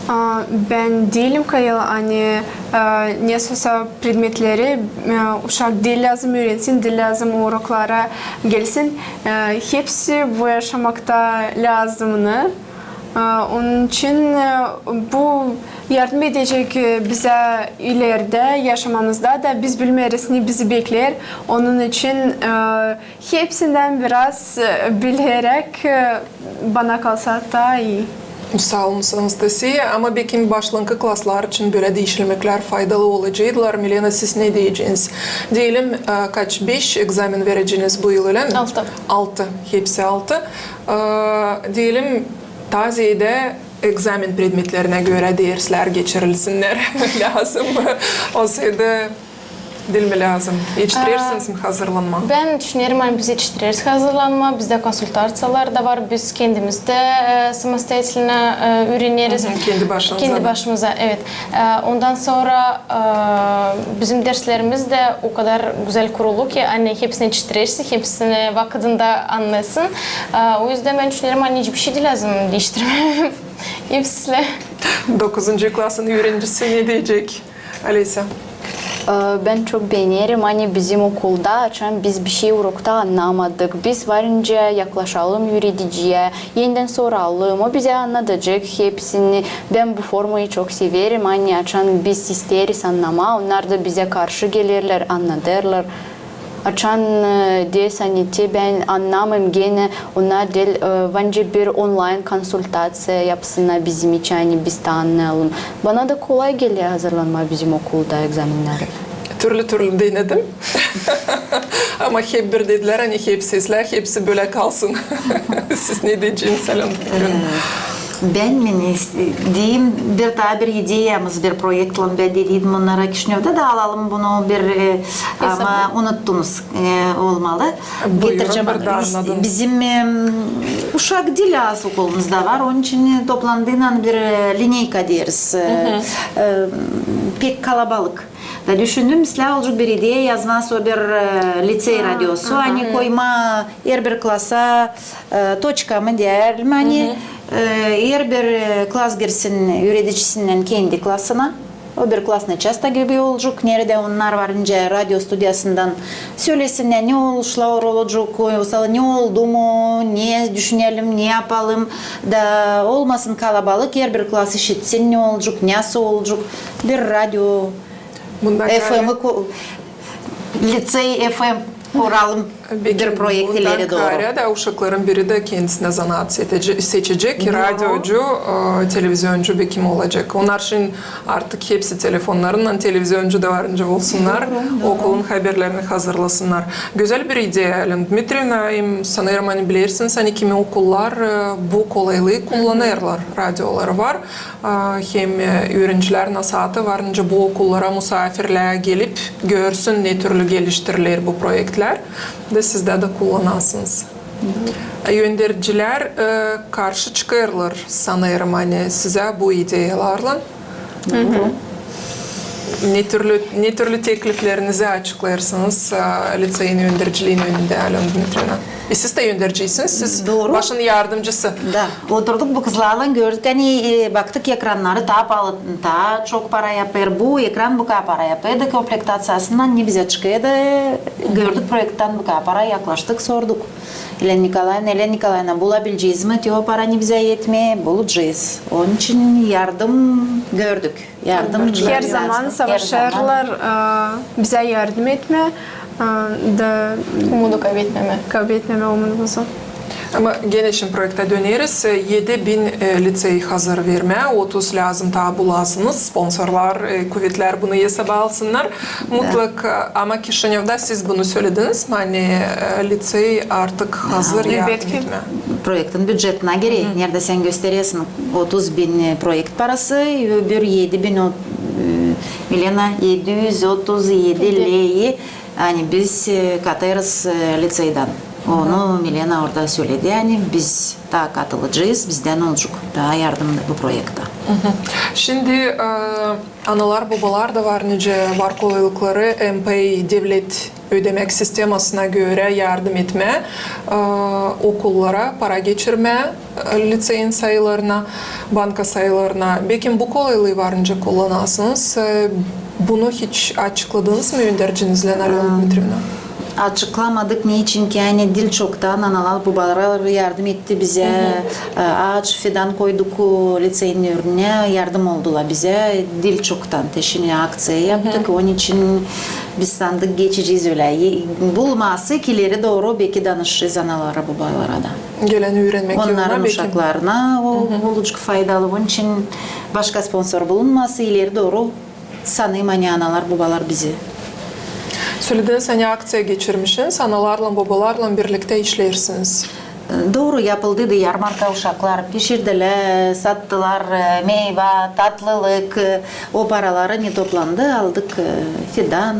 A, bän deyelim, Kayla, ani, e, nesosa predmetleri, e, uşak diil lääzım üürensin, diil lääzım uroklara gelsin. E, hepsi bu yaşamakta lääzımnı. E, onun için, e, bu yardım edecek, e, bizä ileridä yaşamamızda da, biz bilmeeriz, ne bizi bekleer. Onun için, e, hepsindän biraz, e, bileräk, e, bana kalsa, taa ii. Saa olun, Anastasiya. Ama bekim başlankı klaslar için bölä diişilmeklär faydalı olaceydılar. Milena, siz ne deyeceniz? Deyelim, e, kaç, beş ekzamen vereceniz bu yıl, ölä mi? Altı. Altı, hepsi altı. E, deyelim, taa zeedä ekzamen predmetlerinä görä derslär geçirilsinnär lääzım. O zeedä diil mi lääzım? Etiştirersiniz mi hazırlanmaa? Bän düşünerim, ani biz etiştireriz hazırlanmaa. Bizdä konsultaţiyalar da var. Biz kendimiz dä, e, самостоятельно, e, üüreneriz. Hı hı, kendi başınıza. Kendi başımıza, evet. E, ondan sora, e, bizim derslerimiz dä o kadar gözäl kurulu ki, ani hepsinä etiştirersin, hepsini vakıdında annêêrsın. E, o üzdän bän düşünerim, ani hiçbir şey diil lääzım diiştirmää. Hepsi. Dokuzuncu klasın üürencisi ne deyecek? Alisa. E, bän çok beenerim, ani bizim okulda, açan biz bir şey urokta annamadık, biz varınca yaklaşalım üürediciyä, enidän soralım, o bizä annadacek hepsini. Bän bu formayı çok severim, ani açan biz isteeriz annamaa, onnar da bizä karşı gelerlär, annadêrlar. Açan, e, deersin, ani te bän annamêêrım, genä onnar deyni, e, bence bir onlayn konsultaţiya yapsınnar bizim için, ani biz taa annayalım. Bana da kolay geler hazırlanmaa bizim okulda ekzamenneri. Türlü-türlü denedim. Ama hep bir dedilär, ani hepsi islää, hepsi bölä kalsın. Siz ne deyeceniz, Alena? Bän mi ne deyim, bir taa bir ideyamız, bir proekt var, bän dediydim onnara Kişinövdä da alalım bunu bir, e, ama unuttunuz, e, olmalı. Buyurun, getircäm bir taa annadınız. Bizim, e, uşak diil az okulumuzda var, onun için toplandıynan bir, e, lineyka deeriz. E, e, pek kalabalık. Da düşündüm, islää olacek bir ideya yazmaa bir, e, litsey radiosu, ani koymaa herbir klasa, e, toçka mı deyelim, ani, e, herbir, e, klas girsin üüredicisinnän kendi klasına. O bir klasnıy çasta gibi olacek, neredä onnar varınca radio studiyasından sölesinnär, ne oluşlar olacek, o, ne oldu mu, ne düşünelim, ne yapalım. Da olmasın kalabalık, herbir klas işitsin, ne olacek, nasıl olacek. Bir radio F M ko-, litsey F M kuralım. Bekim bir proekt ileri dooru. Bundan kaarä da uşakların biri dä kendisinä zanaat seçecek, seçecek, radiocu, e, televizioncu bekim olacek. Onnar şindi artık hepsi telefonnarınnan televizioncu da varınca olsunnar, okulun haberlerini hazırlasınnar. Gözäl bir ideya, Alena Dmitrievna, hem sanêrım, ani bilersiniz, ani kimi okullar, e, bu kolaylıı kullanêrlar, radioları var. A, hem, e, üürencilär nasaatı varınca bu okullara musaafirlää gelip görsün, ne türlü geliştiriler bu proektlär, da siz dä, dä kullanasınız. E, öndercilär, e, karşı çıkêrlar, sanêrım, ani sizä bu ideyalarlan. Ne türlü, ne türlü tekliflerinizi açıklêêrsınız, e, litseyin önderciliini önündä, Alena Dmitrievna? E, siz dä öndercisiniz, siz başın yardımcısı. Da, oturduk bu kızlarlan, gördük, ani, e, baktık ekrannarı taa paalı, taa çok para yapêr. Bu ekran bu kadar para yapêr, da komplektaţiyasından ne bizä çıkêr, da gördük proekttän bu kadar para, yaklaştık, sorduk Elena Nikolaevna, Elena Nikolaevna, bulabilecez mi? Te o para ne bizä etmeer, bulacez. Onun için yardım gördük. Yardım. Her zaman savaşêrlar, e, bizä yardım etmää. Da umudu kaybetmemää. Kaybetmemää umudumuzu. Ama genä şindi proektä döneriz. Edi bin, e, liţey hazır vermää, otuz lääzım taa bulasınız. Sponsorlar, e, kuvetlär bunu esaba alsınnar. Mutlak, e, ama Kişinevda siz bunu sölediniz mi, ani, e, liţey artık hazır yardım etmää? Proektin bücetinä girä, neredä sän gösteräsin otuz bin, e, proekt parası, öbür edi bin, o, e, Milena, edi üz otuz edi leyi, ani biz, e, katêrız, e, liţeydan. Onu Milena orada söledi, ani biz taa katılacez, bizdän olacek taa yardım bu proektä. Şindi, e, analar, bobalar da var, nicä var kolaylıkları, MPA devlet ödemäk sistemasına görä yardım etmää, e, okullara para geçirmää, e, liţeyin sayılarına, banka sayılarına. Bekim bu kolaylıı var nicä kullanasınız. E, bunu hiç açıkladınız mı öndercinizlän, Alöna Dmitrievna? Açıklamadık, neçinki, ani diil çoktan analar, bobalar yardım etti bizä. E, aaç fidan koyduk, o, liţeyin önünä, yardım oldular bizä. Diil çoktan te şindi akţiya yaptık, onun için biz sandık geçecez ölä. E, bulmasa, ileri dooru beki danışacez analara, bobalara da. Gelän üürenmäk yılına beki. Onnarın uşaklarına o olacek faydalı. Onun için başka sponsor bulunmasa, ileri dooru sanêrım, ani analar, bobalar bizi. Sölediniz, ani akţiya geçirmişsiniz, analarlan, bobalarlan birliktä işleersiniz. Dooru, yapıldı da yarmarka, uşaklar pişirdilär, sattılar, e, meyva, tatlılık, e, o paraları ne toplandı, aldık, e, fidan,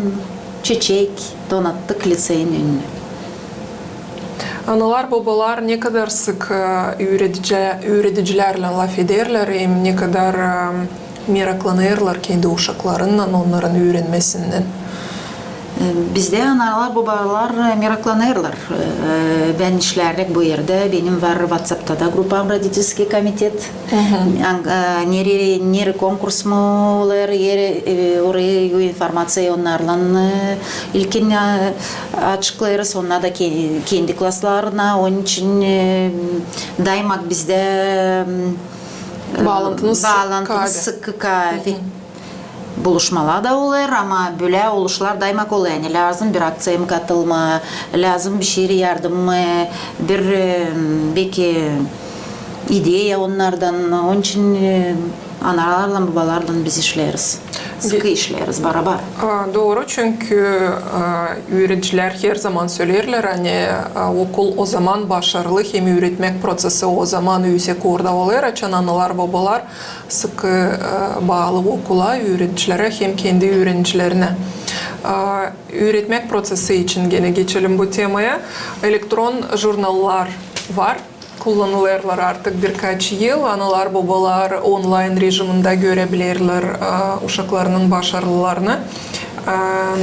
çiçek, donattık liţeyin önünä. Analar, bobalar ne kadar sık, e, üüredicä-, üüredicilärlän lafederlär, hem ne kadar, e, meraklanêrlar kendi uşaklarınnan, onnarın üürenmesinnän? E, bizdä analar, bobalar, e, meraklanêrlar. E, bän işlärräk bu erdä, benim var WhatsAppta da grupam, родительский комитет. An-, e, neri, neri konkurs mu olêr, e, orayı, informaţiyayı onnarlan, e, ilkin, e, açıklêêrız, onnar da ke-, kendi klaslarına, onun için, e, daymak bizdä, e, baalantımız sık kaavi. Buluşmalar da olêr, ama bölä oluşlar daymak olêr, ani lääzım bir akţiyaya mı katılmaa, lääzım bişey yardım mı, bir, e, beki ideya onnardan. Onun için, e, analarlan, bobalarlan biz işleeriz. Sıkı işleeriz, barabar. A, dooru, çünkü, a, üüredicilär herzaman söleerlär, ani, a, okul ozaman başarılı hem üüretmäk proţesi ozaman üüsek uurda olêr, açan analar, bobalar sıkı, e, baalı okula, üüredilerä hem kendi üürenicilerinä. E, üüretmäk proţesi için genä geçelim bu temaya. Elektron jurnallar var, kullanılêrlar artık birkaç yıl. Analar, bobalar onlayn režimindä görebilirlär, e, uşaklarının başarılarını, e,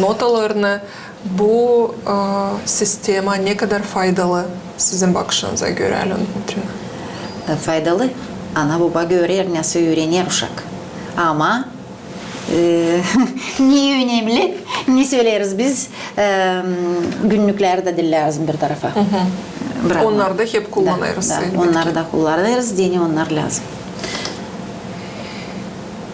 notalarını. Bu, e, sistema ne kadar faydalı sizin bakışınıza görä, Alöna Dmitrievna? E, faydalı. Ana-boba görer, nasıl üürener uşak. Ama, e, ne önemli, ne söleeriz biz, e, günnüklär dä diil lääzım bir tarafa brakmaa. Onnarı da hep kullanêrız. Da, onnarı da kullanêrız, deyni onnar lääzım.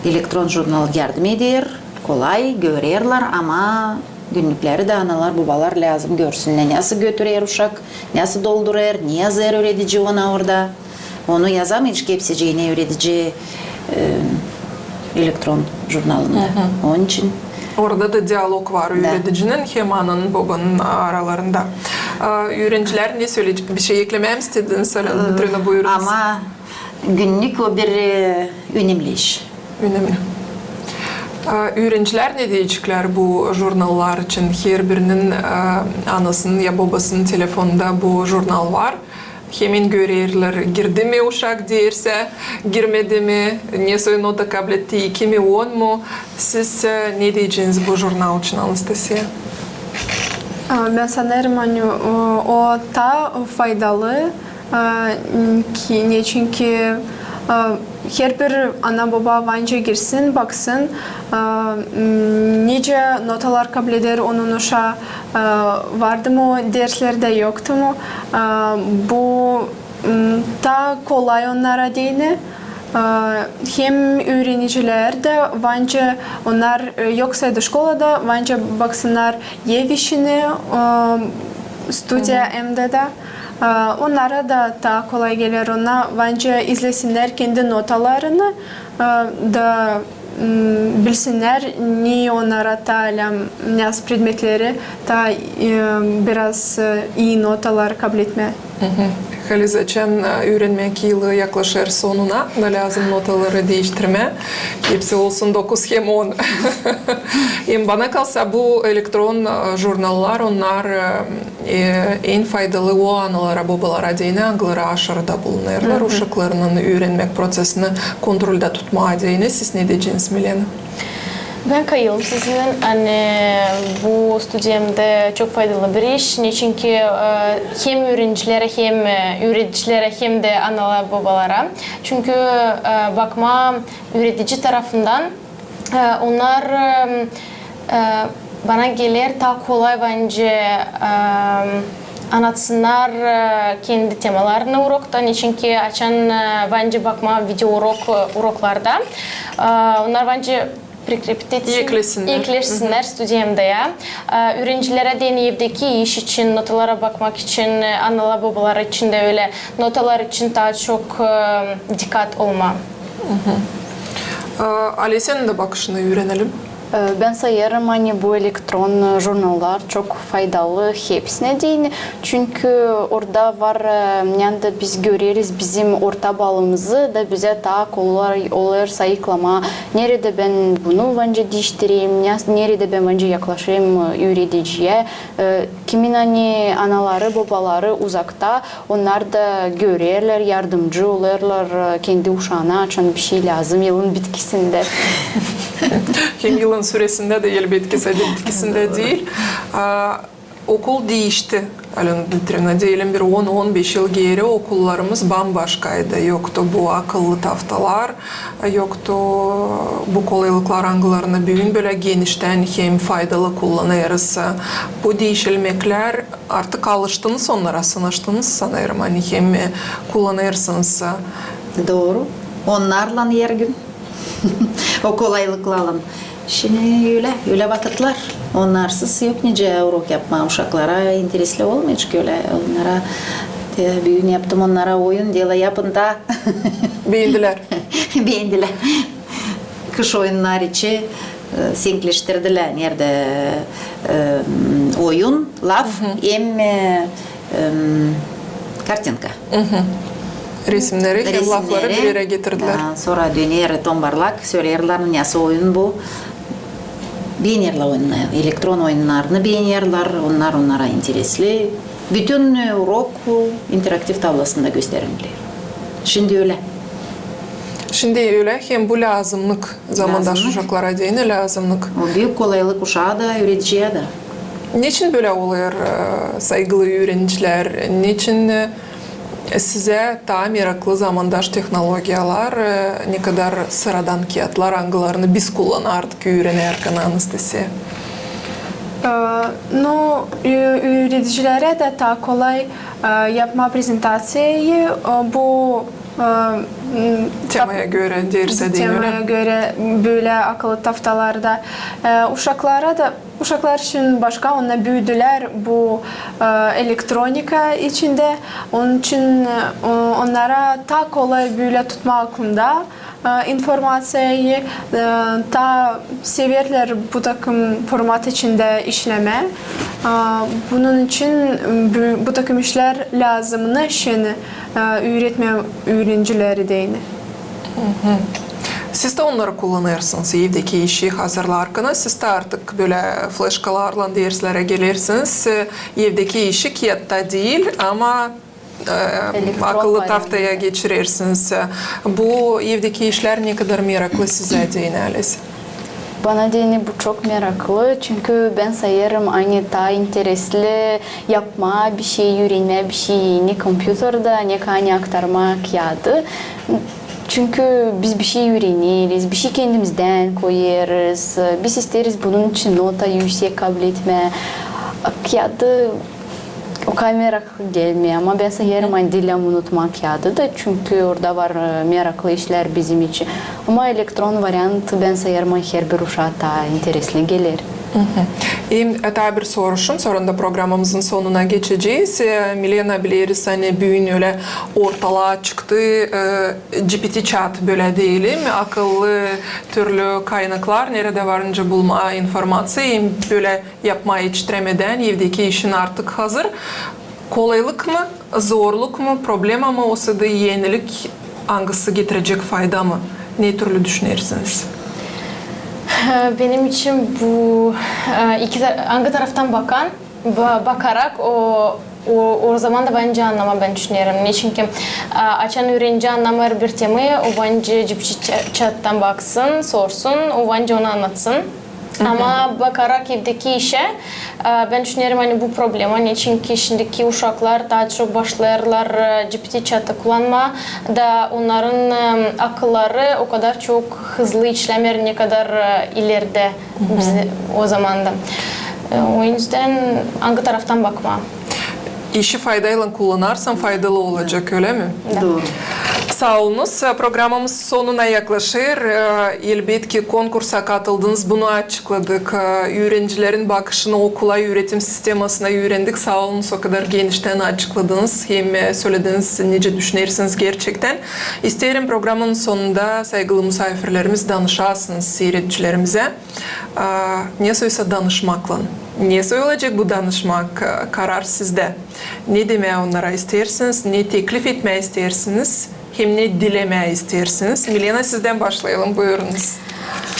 Elektron jurnal yardım eder, kolay, görerlär, ama günnükleri dä analar, bobalar lääzım görsünnär, nasıl götürer uşak, nasıl doldurêr, ne yazêr üüredici ona orada. Onu yazamayacek hepsicii üüredici, e, elektron jurnalında. Onun için. Orada da dialog var üüredicinin hem ananın, bobanın aralarında. E, üürenicilär ne söleyecek? Bir şey eklemää mi istediniz, Alöna Dmitrievna, buyurunuz. Ama günnük o bir, e, önemli iş. Önemli. E, üürenicilär ne deyeceklär bu jurnallar için? Herbirinin, e, anasının ya bobasının telefonunda bu jurnal var. Hemen görerlär, girdi mi uşak dersä, girmedi mi, ne soy nota kabletti, iki mi, on mu. Siz, e, ne deyeceniz bu jurnal için, Anastasiya? A, bän sanêrım, ani, o, o taa faydalı, a, ki, neçinki, a, herbir ana-boba var nicä girsin, baksın, a, m, nicä notalar kableder onun uşaa, a, vardı mı derslerdä, yoktu mu. A, bu, m, taa kolay onnara deyni, E, hem üürenicilär dä, bence, onnar, e, yoksaydı şkolada, bence, baksınnar ev işini, e, studiya hem dä dä. E, onnara da taa kolay geler, onnar, bence, izlesinnär kendi notalarını, e, da, m, bilsinnär, ne onnara taa lääzım, ne predmetleri taa, e, biraz, e, ii notalar kabletmää. Haliz, açan, e, üürenmäk yılı yaklaşêr sonuna, da lääzım notaları diiştirmää. Hepsi olsun dokuz hem on. Hem bana kalsa, bu elektron, e, jurnallar, onnar, e, e, en faydalı o analara, bobalara deyni, angıları aşırıda bulunêrlar, uşaklarının üürenmäk proţesini kontroldä tutmaa deyni. Siz ne deyeceniz, Milena? Bän kayılım sizinnän, ani bu studiyamda çok faydalı bir iş. Neçinki, e, hem üürencilerä, hem, e, üüredicilerä, hem dä analara, bobalara. Çünkü, e, bakmaa üüredici tarafından, e, onnar, e, e, bana geler taa kolay, bence, e, annatsınnar, e, kendi temalarını urokta, neçinki açan, e, bence, bakmaa videourok, e, uroklarda, e, onnar, bence, prikrepitetsin, ekleşsinnär studiyamda, ya. E, üürencilerä deyni evdeki iş için, notalara bakmak için, e, analar, bobalar için dä ölä, notalar için taa çok, e, dikat olmaa. E, Alesyanın da bakışını üürenelim. E, bän sayêrım, ani bu elektron jurnallar çok faydalı hepsinä deyni. Çünkü orada var, e, neredä biz göreriz bizim orta balımızı da bizä taa kolay olêr sayıklamaa, neredä bän bunu, bence, diiştireyim, ne-, neredä bän, bence, yaklaşayım, e, üürediciyä. E, kimin, ani, anaları, bobaları uzakta, onnar da görerlär, yardımcı olêrlar, e, kendi uşaana, açan bişey lääzım yılın bitkisindä. Hem yılın süresindä dä, elbetki, sade bitkisindä diil. A, okul diişti, Alena Dmitriyevna, deyelim, bir on, on beş yıl geeri okullarımız bambaşkaydı. Yoktu bu akıllı taftalar, yoktu bu kolaylıklar, angılarını büün bölä geniştän hem faydalı kullanêrız. Bu diişilmeklär, artık alıştınız onnara, sınıştınız, sanêrım, ani hem, e, kullanêrsınız. Dooru. Onnarlan hergün. O kolaylıklarlan. Şindi ölä, ölä vakıtlar. Onnarsız yok nicä urok yapmaa. Uşaklara interesli olmayacek ölä. Onnara, te, büün yaptım onnara oyun, dela yapın da. Beendilär. Beendilär. Kış oyunnarı için, e, senkleştirdilär. Neredä, e, oyun, laf, hem, e, em, kartinka. Resimneri hem lafları bir erä getirdilär. Da, sora döner tombarlak, söleerlär, nasıl oyun bu. Beenerlär oyunnarı, elektron oyunnarını beenerlär, onnar onnara interesli. Bütün, e, urok interaktiv tablasında gösteriliyor. Şindi ölä. Şindi ölä, hem bu lääzımnık. Zamandaş uşaklara deyni lääzımnık. O büük kolaylık uşaa da, üürediciyä dä. Neçin bölä olêr, e, saygılı üürenicilär? Neçin, e, sizä taa meraklı zamandaş tehnologiyalar, e, ne kadar sıradan kiyatlar, angılarını biz kullanardık üürenärkän, Anastasiya? E, nu, ü-, üüredicilerä dä taa kolay, e, yapmaa prezentaţiyayı, e, bu e, m, temaya görä, deersä deyni ölä. Temaya görä bölä akıllı taftalarda. E, uşaklara da, uşaklar için başka, onnar büüdülär bu, e, elektronika içindä. Onun için, e, onnara taa kolay bölä tutmaa aklında, e, informaţiyayı, e, taa severlär bu takım format içindä işlemää. E, bunun için, e, bu, bu takım işlär lääzımnı şindi, e, üüretmää üürencileri deyni. Siz dä onnarı kullanêrsınız evdeki işi hazırlarkana, siz dä artık bölä fleşkalarlan deerslerä gelersiniz, e, evdeki işi kiyatta diil, ama, e, akıllı taftaya geçirersiniz. Bu evdeki işlär ne kadar meraklı sizä deyni, Alesya? Bana deyni bu çok meraklı, çünkü bän sayêrım, ani taa interesli yapmaa bir şey, üürenmää bir şey, ne kompüterdä, ne ani aktarmaa kiyadı. Çünkü biz bir şey üüreneriz, bir şey kendimizdän koyêrız, biz isteeriz bunun için nota üüsek kabletmää. Kiyadı O kadar meraklı gelmeer, ama bän sayêrım, ani dil lääzım unutmak yadı da, çünkü orada var e, meraklı işlär bizim için. Ama elektron variant, bän sayêrım, ani herbir uşaa taa interesli geler. Hem taa bir soruşum, sora da programamızın sonuna geçecez. E, Milena, bileriz, ani büün ölä ortalaa çıktı e, G P T çat, bölä deyelim, akıllı türlü kaynaklar, neredä varınca bulmaa informaţiya, hem bölä yapmaa etiştiremedän evdeki işin artık hazır. Kolaylık mı, zorluk mu, problema mı, osa da enilik, angısı getirecek fayda mı? Ne türlü düşünersiniz? Benim için bu e, iki ta- angı taraftan bakan, ba- bakarak o o, o zaman da bän annamaa, bän düşünerim. Neçinki e, açan üürenci annamêêr bir temayı, o bän G P T ça- çattan baksın, sorsun, o bän onu annatsın. Ama bakarak evdeki işä, e, bän düşünerim, ani bu problema, neçinki şindiki uşaklar taa çok başlêêrlar e, G P T çatı kullanmaa, da onnarın e, akılları o kadar çok hızlı işlämeer, ne kadar e, ileridä bizi o zamanda. E, o üzdän angı taraftan bakmaa? İşi faydaylan kullanarsan, faydalı olacek, ölä mi? Da. Dooru. Saa olunuz. Programamız sonuna yaklaşêr. E, elbetki, konkursa katıldınız, bunu açıkladık. E, üürencilerin bakışını okula, üüretim sistemasına üürendik. Saa olunuz, o kadar geniştän açıkladınız hem e, sölediniz, nicä düşünersiniz gerçektän. İsteerim programanın sonunda, saygılı musaafirlerimiz, danışasınız siiredicilerimizä. A, nesoysa danışmaklan. Nesoy olacek bu danışmak, e, karar sizdä. Ne demää onnara isteersiniz, ne teklif etmää isteersiniz, hem ne dilemää isteersiniz. Milena, sizdän başlayalım, buyurunuz.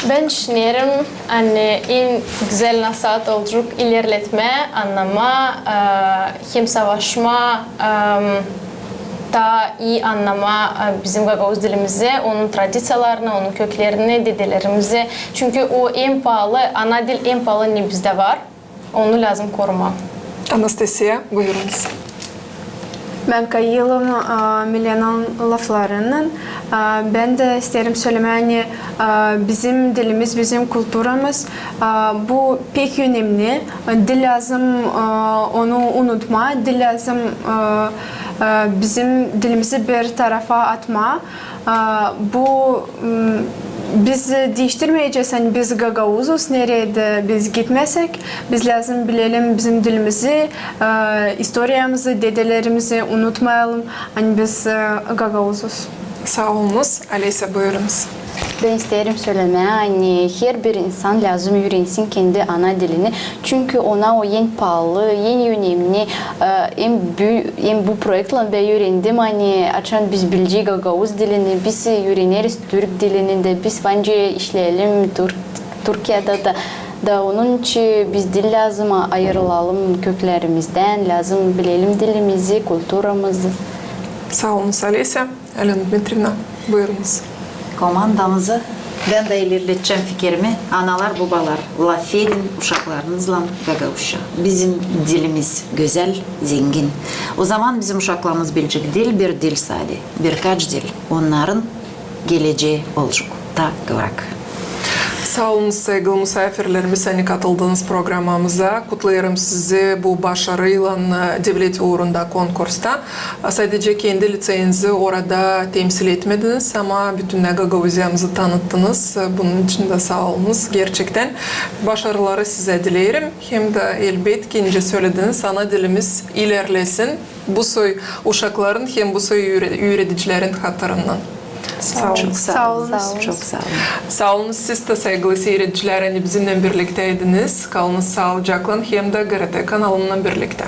Bän düşünerim, ani en gözäl nasaat olacek ilerletmää, annamaa, e, hem savaşmaa, e, taa ii annamaa e, bizim gagauz dilimizi, onun tradiţiyalarını, onun köklerini, dedelerimizi. Çünkü o en paalı, ana dil en paalı ne bizdä var. Onu lääzım korumaa. Anastasiya, buyurunuz. Bän kayılım e, Milenanın laflarınnan. E, bän dä isteerim sölemää, ani e, bizim dilimiz, bizim kulturamız, e, bu pek önemni. Diil lääzım e, onu unutmaa, diil lääzım e, e, bizim dilimizi bir tarafa atmaa. E, bu m, biz diiştirmeyecez, ani biz gagauzuz, neredä biz gitmesek, biz lääzım bilelim bizim dilimizi, e, istoriyamızı, dedelerimizi unutmayalım, ani biz e, gagauzuz. Saa olunuz. Alesya, buyurunuz. Bän isteerim sölemää, ani herbir insan lääzım üürensin kendi ana dilini, çünkü ona o en paalı, en önemni, e, hem bü- hem bu proektlän bän üürendim, ani açan biz bilecez gagauz dilini, biz üüreneriz türk dilini dä, biz bence işleyelim Türk- Türkiyedä dä, da onun için biz diil lääzım ayırılalım köklerimizdän, lääzım bilelim dilimizi, kulturamızı. Saa olunuz, Alesya. Alena Dmitriyevna, buyurunuz. Komandamızı, bän dä ilerledecäm fikirimi. Analar, bobalar, lafedin uşaklarınızlan gagauzça. Bizim dilimiz gözäl, zengin. O zaman bizim uşaklarımız bilecek diil bir dil sade, birkaç dil. Onnarın gelecää olacek taa gıvrak. Saa olunuz, saygılı musaafirlerimiz, ani katıldınız programamıza. Kutlêêrım sizi bu başarıylan e, devlet uurunda konkursta. Sadece kendi liţeyinizi orada temsil etmediniz, ama bütün Gagauziyamızı tanıttınız. Bunun için dä saa olunuz. Gerçektän başarıları sizä dileerim. Hem dä, elbetki, nicä sölediniz, ana dilimiz ilerlesin bu soy uşakların hem bu soy üüre- üüredicilerin hatırından. Saa olunuz. Saa olunuz. Saa olunuz. Çok saa olunuz. Saa olunuz siz dä, saygılı siiredicilär, ani bizimnän birliktäydiniz. Kalınız saalıcaklan hem dä G R T kanalınnan birliktä.